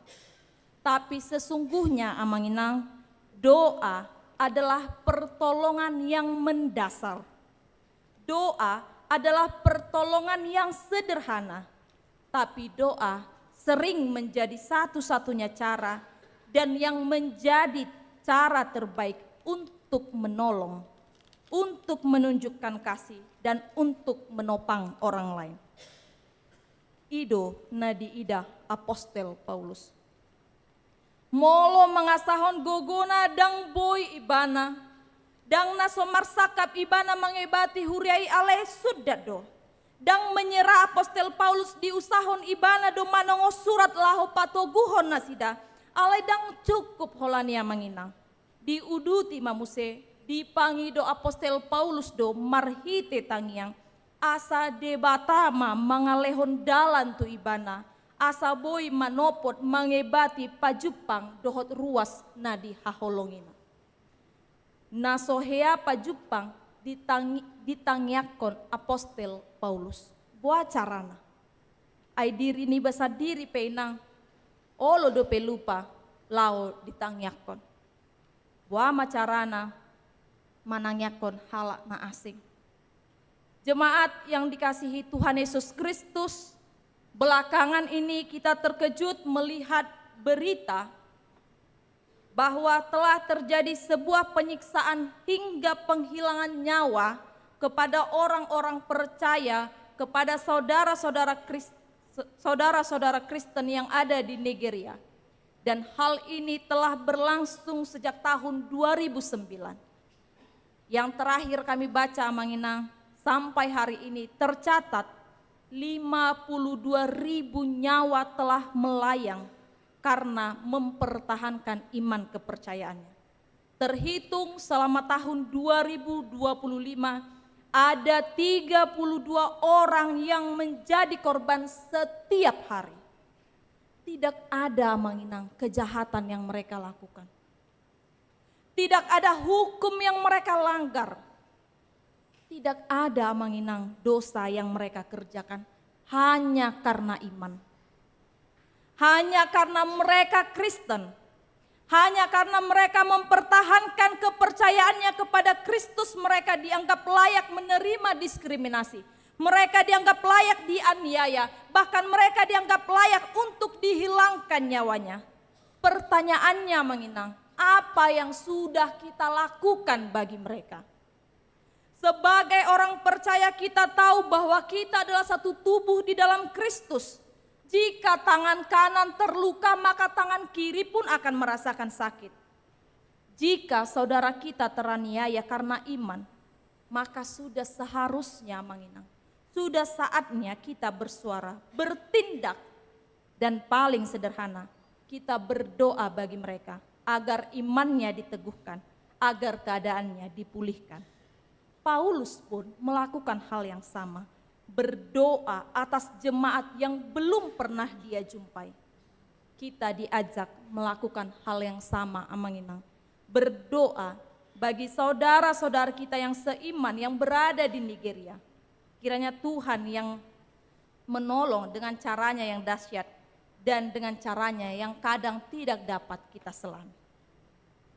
Tapi sesungguhnya, Amang Inang, doa adalah pertolongan yang mendasar. Doa adalah pertolongan yang sederhana, tapi doa sering menjadi satu-satunya cara dan yang menjadi cara terbaik untuk menolong, untuk menunjukkan kasih, dan untuk menopang orang lain. I do na diida apostel Paulus. Molo mangasahon gogona ndang boi ibana, ndang na so marsangkap ibana mangebati huria i, alai sundat do. Ndang menyerah apostel Paulus, diusahon ibana do manongos surat laho patoguhon nasida, alai ndang cukup holan i, Amang Inang. Diuduti ma muse, dipangido apostel Paulus do marhite tangiang, asa Debata ma mangalehon dalan tu ibana, asa boi manopot mangebati pajumpang dohot ruas na dihaholongina. Na so hea pajumpang ditangi-, ditangiangkon apostel Paulus. Boa carana? Ai diri niba sandiri pe, Inang, olo dope lupa laho ditangiangkon. Boa ma carana manangiangkon halak na asing? Jemaat yang dikasihi Tuhan Yesus Kristus, belakangan ini kita terkejut melihat berita bahwa telah terjadi sebuah penyiksaan hingga penghilangan nyawa kepada orang-orang percaya, kepada saudara-saudara Kris-, saudara-saudara Kristen yang ada di Nigeria. Dan hal ini telah berlangsung sejak tahun dua ribu sembilan. Yang terakhir kami baca, Amang Inang, sampai hari ini tercatat lima puluh dua ribu nyawa telah melayang karena mempertahankan iman kepercayaannya. Terhitung selama tahun dua ribu dua puluh lima, ada tiga puluh dua orang yang menjadi korban setiap hari. Tidak ada, Amang Inang, kejahatan yang mereka lakukan. Tidak ada hukum yang mereka langgar. Tidak ada, Amang Inang, dosa yang mereka kerjakan hanya karena iman. Hanya karena mereka Kristen. Hanya karena mereka mempertahankan kepercayaannya kepada Kristus, mereka dianggap layak menerima diskriminasi. Mereka dianggap layak dianiaya. Bahkan mereka dianggap layak untuk dihilangkan nyawanya. Pertanyaannya, Amang Inang, apa yang sudah kita lakukan bagi mereka? Sebagai orang percaya, kita tahu bahwa kita adalah satu tubuh di dalam Kristus. Jika tangan kanan terluka, maka tangan kiri pun akan merasakan sakit. Jika saudara kita teraniaya karena iman, maka sudah seharusnya, Amang Inang, sudah saatnya kita bersuara, bertindak, dan paling sederhana, kita berdoa bagi mereka agar imannya diteguhkan, agar keadaannya dipulihkan. Paulus pun melakukan hal yang sama, berdoa atas jemaat yang belum pernah dia jumpai. Kita diajak melakukan hal yang sama, Amang Inang. Berdoa bagi saudara-saudara kita yang seiman yang berada di Nigeria. Kiranya Tuhan yang menolong dengan caranya yang dahsyat dan dengan caranya yang kadang tidak dapat kita selami.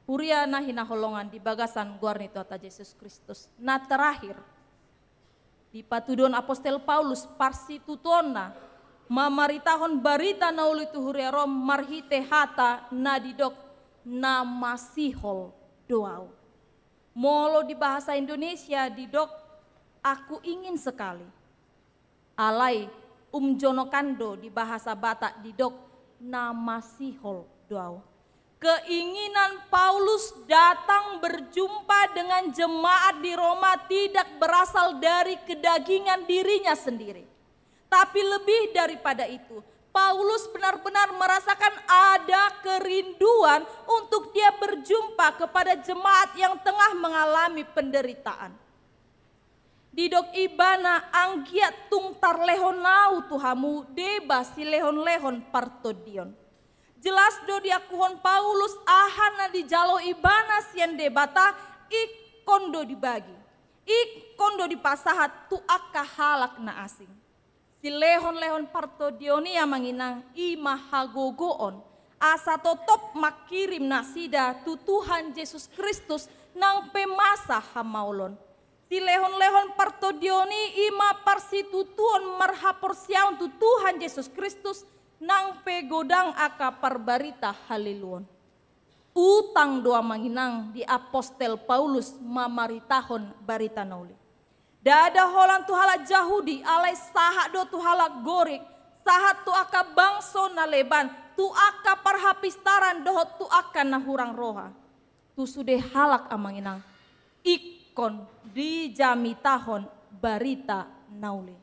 Huria na hinaholongan di bagasan goar ni Tuhanta Jesus Kristus. Na terakhir, dipatuduhon apostel Paulus parsitutuonna mamaritahon barita na uli tu huria Rom marhite hata na didok na masihol do ahu. Molo di bahasa Indonesia didok, "Aku ingin sekali." Alai umjonokan do di bahasa Batak didok, "Na masihol do ahu." Keinginan Paulus datang berjumpa dengan jemaat di Roma tidak berasal dari kedagingan dirinya sendiri. Tapi lebih daripada itu, Paulus benar-benar merasakan ada kerinduan untuk dia berjumpa kepada jemaat yang tengah mengalami penderitaan. Didok ibana, "Anggiat tung tarlehon ahu tu hamu deba silehon-lehon partondion." Jelas do diakuhon Paulus, aha na dijalo ibana sian Debata, ingkon do dibagi. Ingkon do dipasahat tu angka halak na asing. Silehon-lehon partondion i, Amang Inang, i ma hagogoon asa totop mangkirim nasida tu Tuhan Jesus Kristus nang pe masa hamaolon. Silehon-lehon partondion i, i ma parsitutuon marhaporseaon tu Tuhan Jesus Kristus nang pe godang angka parbarita haleluon. Utang do, Amang Inang, di apostel Paulus mamaritahon barita na uli. Ndada holan tu halak Jahudi, alai sahat do tu halak Gorik, sahat tu angka bangso na leban, tu angka parhapistaran dohot tu angka na hurang roha. Tu sude halak, Amang Inang, ingkon dijamitahon barita na uli.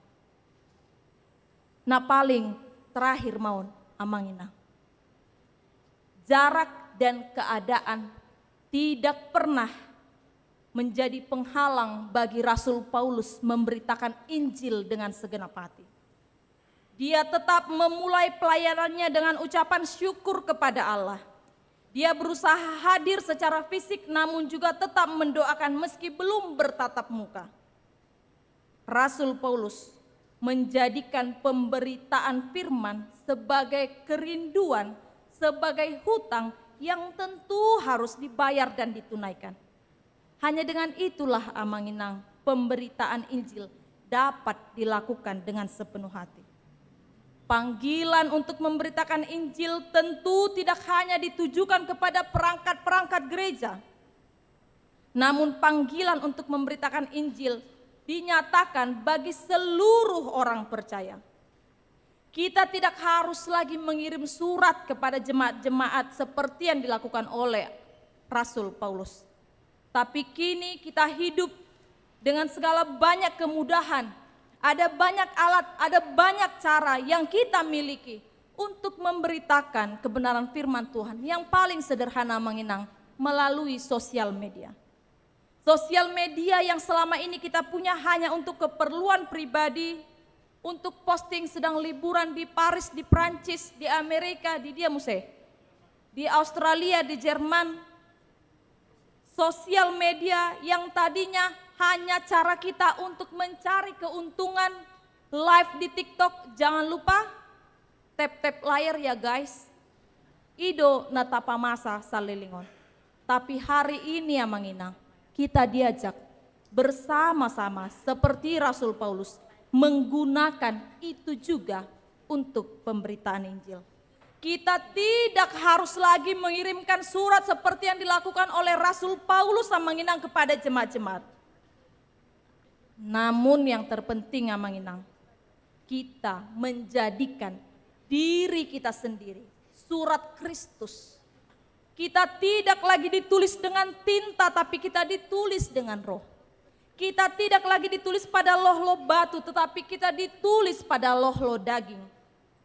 Na paling terakhir ma on, Amang Inang. Jarak dan keadaan tidak pernah menjadi penghalang bagi Rasul Paulus memberitakan Injil dengan segenap hati. Dia tetap memulai pelayanannya dengan ucapan syukur kepada Allah. Dia berusaha hadir secara fisik, namun juga tetap mendoakan meski belum bertatap muka. Rasul Paulus menjadikan pemberitaan firman sebagai kerinduan, sebagai hutang yang tentu harus dibayar dan ditunaikan. Hanya dengan itulah, Amang Inang, pemberitaan Injil dapat dilakukan dengan sepenuh hati. Panggilan untuk memberitakan Injil tentu tidak hanya ditujukan kepada perangkat-perangkat gereja. Namun, panggilan untuk memberitakan Injil dinyatakan bagi seluruh orang percaya. Kita tidak harus lagi mengirim surat kepada jemaat-jemaat seperti yang dilakukan oleh Rasul Paulus. Tapi kini kita hidup dengan segala banyak kemudahan. Ada banyak alat, ada banyak cara yang kita miliki untuk memberitakan kebenaran firman Tuhan yang paling sederhana, Amang Inang, melalui sosial media. Sosial media yang selama ini kita punya hanya untuk keperluan pribadi, untuk posting sedang liburan di Paris, di Prancis, di Amerika, di dia muse, di Australia, di Jerman. Sosial media yang tadinya hanya cara kita untuk mencari keuntungan, live di TikTok, jangan lupa tap-tap layar ya, guys. I do na tapamasa saleleng on. Tapi hari ini, Amang Inang, kita diajak bersama-sama seperti Rasul Paulus menggunakan itu juga untuk pemberitaan Injil. Kita tidak harus lagi mengirimkan surat seperti yang dilakukan oleh Rasul Paulus, Amang Inang, kepada jemaat-jemaat. Namun yang terpenting, Amang Inang, kita menjadikan diri kita sendiri surat Kristus. Kita tidak lagi ditulis dengan tinta, tapi kita ditulis dengan Roh. Kita tidak lagi ditulis pada lohlo batu, tetapi kita ditulis pada lohlo daging,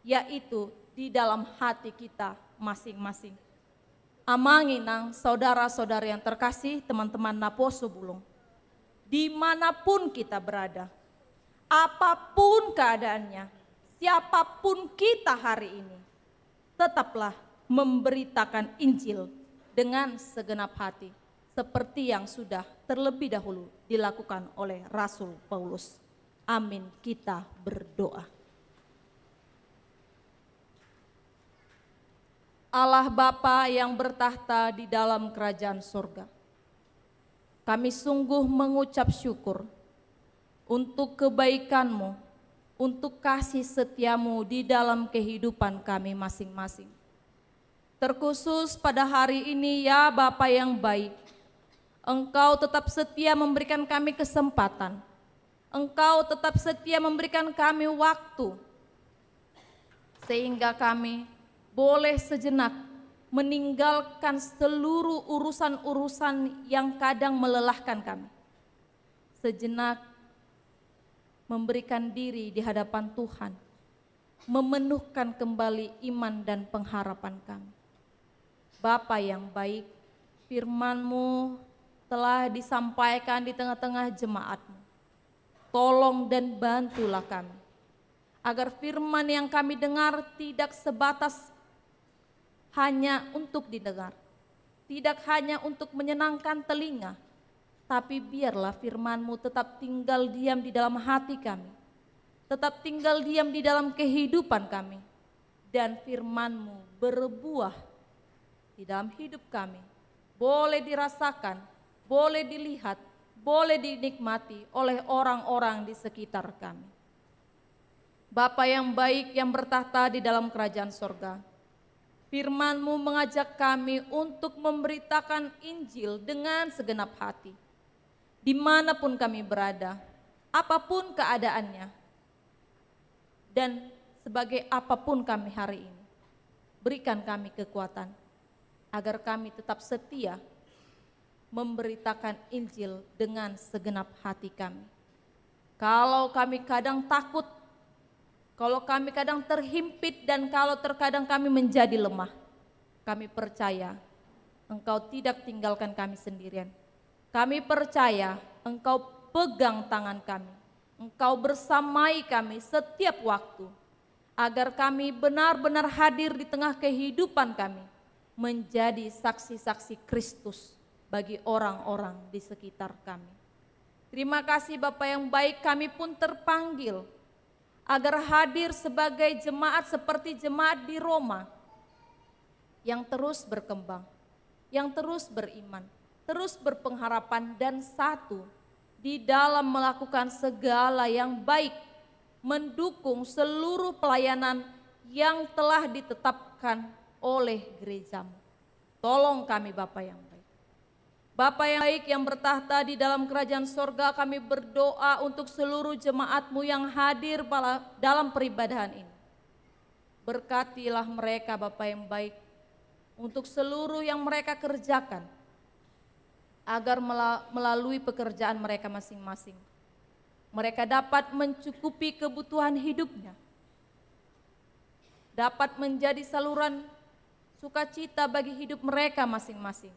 yaitu di dalam hati kita masing-masing. Amang Inang, saudara-saudari yang terkasih, teman-teman naposo bulung, dimanapun kita berada, apapun keadaannya, siapapun kita hari ini, tetaplah memberitakan Injil dengan segenap hati, seperti yang sudah terlebih dahulu dilakukan oleh Rasul Paulus. Amin. Kita berdoa. Allah Bapa yang bertakhta di dalam kerajaan sorga, kami sungguh mengucap syukur untuk kebaikan-Mu, untuk kasih setia-Mu di dalam kehidupan kami masing-masing. Terkhusus pada hari ini, ya Bapa yang baik, Engkau tetap setia memberikan kami kesempatan. Engkau tetap setia memberikan kami waktu, sehingga kami boleh sejenak meninggalkan seluruh urusan-urusan yang kadang melelahkan kami. Sejenak memberikan diri di hadapan Tuhan, memenuhkan kembali iman dan pengharapan kami. Bapa yang baik, firman-Mu telah disampaikan di tengah-tengah jemaat-Mu. Tolong dan bantulah kami, agar firman yang kami dengar tidak sebatas hanya untuk didengar, tidak hanya untuk menyenangkan telinga, tapi biarlah firman-Mu tetap tinggal diam di dalam hati kami, tetap tinggal diam di dalam kehidupan kami, dan firman-Mu berbuah di dalam hidup kami, boleh dirasakan, boleh dilihat, boleh dinikmati oleh orang-orang di sekitar kami. Bapa yang baik yang bertakhta di dalam kerajaan sorga, firman-Mu mengajak kami untuk memberitakan Injil dengan segenap hati, dimanapun kami berada, apapun keadaannya, dan sebagai apapun kami hari ini. Berikan kami kekuatan, agar kami tetap setia memberitakan Injil dengan segenap hati kami. Kalau kami kadang takut, kalau kami kadang terhimpit, dan kalau terkadang kami menjadi lemah, kami percaya Engkau tidak tinggalkan kami sendirian. Kami percaya Engkau pegang tangan kami, Engkau bersamai kami setiap waktu, agar kami benar-benar hadir di tengah kehidupan kami, menjadi saksi-saksi Kristus bagi orang-orang di sekitar kami. Terima kasih, Bapa yang baik, kami pun terpanggil agar hadir sebagai jemaat seperti jemaat di Roma, yang terus berkembang, yang terus beriman, terus berpengharapan, dan satu di dalam melakukan segala yang baik, mendukung seluruh pelayanan yang telah ditetapkan oleh gereja-Mu. Tolong kami, Bapa yang baik. Bapa yang baik, yang bertakhta di dalam kerajaan sorga, kami berdoa untuk seluruh jemaat-Mu yang hadir pala-, dalam peribadahan ini. Berkatilah mereka, Bapa yang baik, untuk seluruh yang mereka kerjakan, agar mela-, melalui pekerjaan mereka masing-masing, mereka dapat mencukupi kebutuhan hidupnya, dapat menjadi saluran sukacita bagi hidup mereka masing-masing.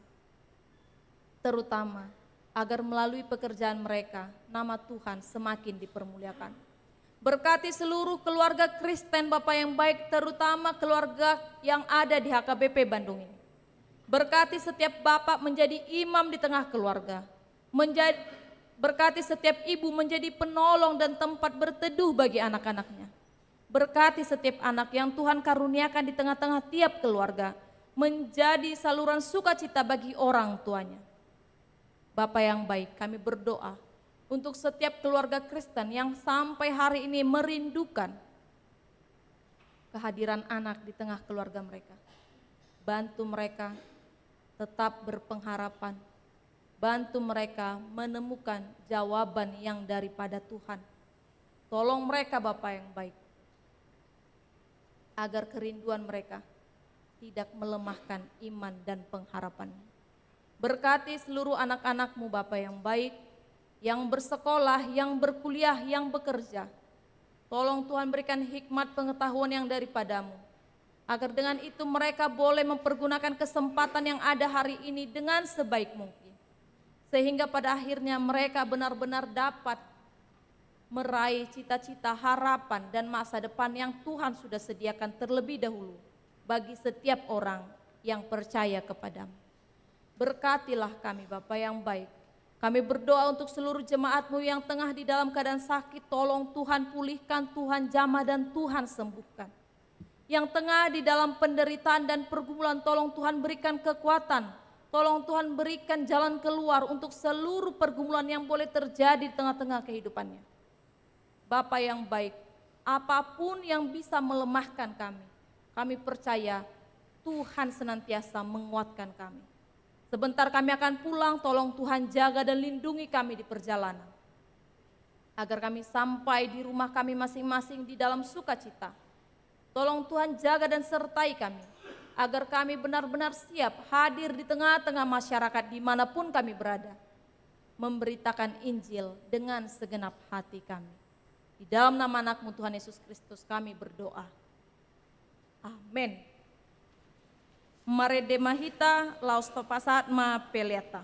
Terutama agar melalui pekerjaan mereka, nama Tuhan semakin dipermuliakan. Berkati seluruh keluarga Kristen, Bapa yang baik, terutama keluarga yang ada di H K B P Bandung ini. Berkati setiap bapak menjadi imam di tengah keluarga. Menjadi, berkati setiap ibu menjadi penolong dan tempat berteduh bagi anak-anaknya. Berkati setiap anak yang Tuhan karuniakan di tengah-tengah tiap keluarga, menjadi saluran sukacita bagi orang tuanya. Bapa yang baik, kami berdoa untuk setiap keluarga Kristen yang sampai hari ini merindukan kehadiran anak di tengah keluarga mereka. Bantu mereka tetap berpengharapan, Bantu mereka menemukan jawaban yang daripada Tuhan. Tolong mereka, Bapa yang baik, agar kerinduan mereka tidak melemahkan iman dan pengharapannya. Berkati seluruh anak-anak-Mu, Bapa yang baik, yang bersekolah, yang berkuliah, yang bekerja. Tolong Tuhan berikan hikmat pengetahuan yang daripada-Mu, agar dengan itu mereka boleh mempergunakan kesempatan yang ada hari ini dengan sebaik mungkin. Sehingga pada akhirnya mereka benar-benar dapat meraih cita-cita, harapan, dan masa depan yang Tuhan sudah sediakan terlebih dahulu bagi setiap orang yang percaya kepada-Mu. Berkatilah kami, Bapa yang baik. Kami berdoa untuk seluruh jemaat-Mu yang tengah di dalam keadaan sakit, tolong Tuhan pulihkan, Tuhan jamah, dan Tuhan sembuhkan. Yang tengah di dalam penderitaan dan pergumulan, tolong Tuhan berikan kekuatan, tolong Tuhan berikan jalan keluar untuk seluruh pergumulan yang boleh terjadi di tengah-tengah kehidupannya. Bapa yang baik, apapun yang bisa melemahkan kami, kami percaya Tuhan senantiasa menguatkan kami. Sebentar kami akan pulang, tolong Tuhan jaga dan lindungi kami di perjalanan, agar kami sampai di rumah kami masing-masing di dalam sukacita. Tolong Tuhan jaga dan sertai kami, agar kami benar-benar siap hadir di tengah-tengah masyarakat di mana pun kami berada, memberitakan Injil dengan segenap hati kami. Di dalam nama Anak-Mu, Tuhan Yesus Kristus, kami berdoa. Amen. Marende ma hita, laos tapasahat ma peleanta.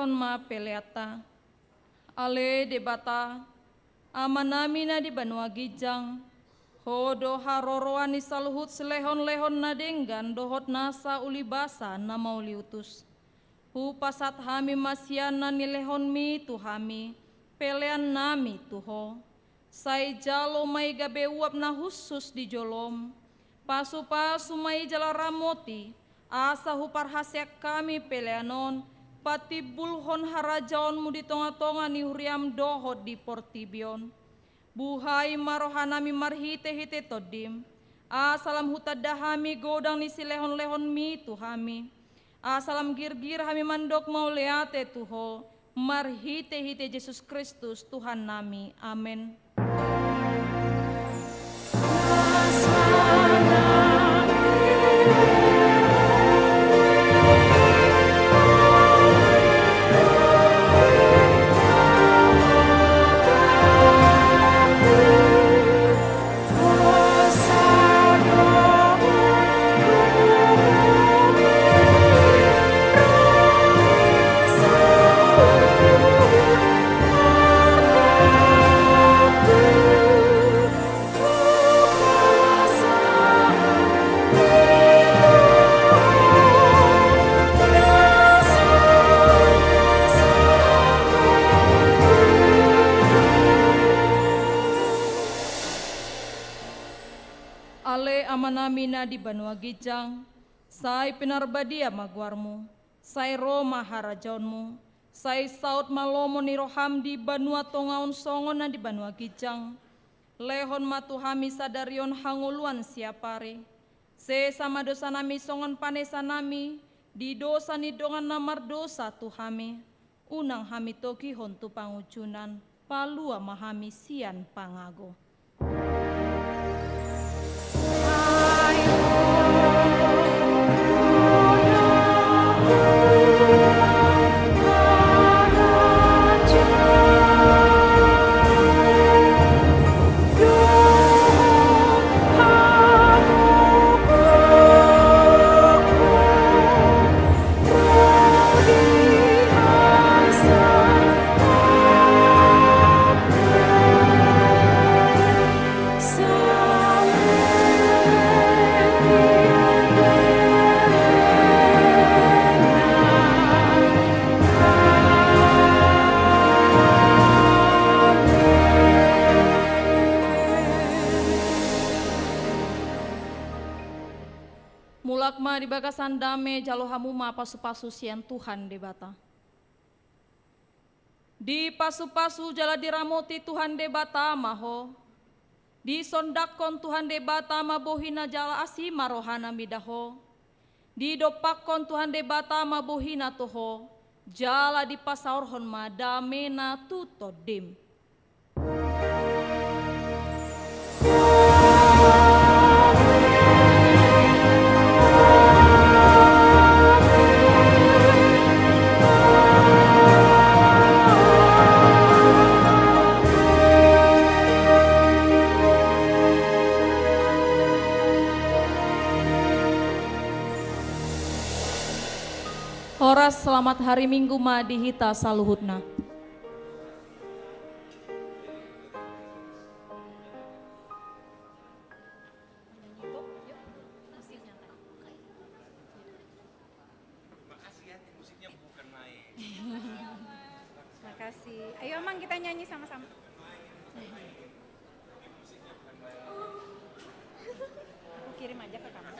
Pasahathon ma peleanta. Ale Debata, Amanami na di banua ginjang, Ho do haroroan ni saluhut silehonlehon na denggan dohot nasa ulibasa na mauliutus. Hupasahat hami ma sian na nilehonmi tu hami peleannami tu Ho. Sai jalo ma i gabe uap na hushus di jolom. Pasupasu ma i jala ramoti, asa huparhaseang hami pelean on patimbulhon harajaonmu di tongatonga ni huriam dohot di portibi on. Buhai ma rohanami marhitehite Tondim, asa lam hutanda hami godang ni silehonlehonmi tu hami, asa lam girgir hami mandok mauliate tu Ho, marhitehite Jesus Kristus Tuhannami. Amen. Ale Amanami na di banua ginjang, sai pinarbadia ma goarmu, sai ro ma harajaonmu, sai saut ma lomo ni roham di banua tonga on songon na di banua ginjang. Lehon ma tu hami sadari on hangoluan siapari. Sesa ma dosanami songon panesanami di dosa ni dongan na mardosa tu hami. Unang hami togihon tu pangunjunan, palua ma hami sian pangago. Mulak ma di bagasan dame, jalo hamu ma pasupasu sian Tuhan Debata. Dipasupasu jala diramoti Tuhan Debata ma ho. Disondangkon Tuhan Debata ma bohina jala asi ma rohana mida ho. Didompakkon Tuhan Debata ma bohina tu ho, jala dipasaorhon ma damena tu tondim. Horas, selamat hari Minggu ma di hita saluhutna. Makasih ya, tim musiknya bukan main. Makasih. Ayo, Amang, kita nyanyi sama-sama. Aku kirim aja ke kamu.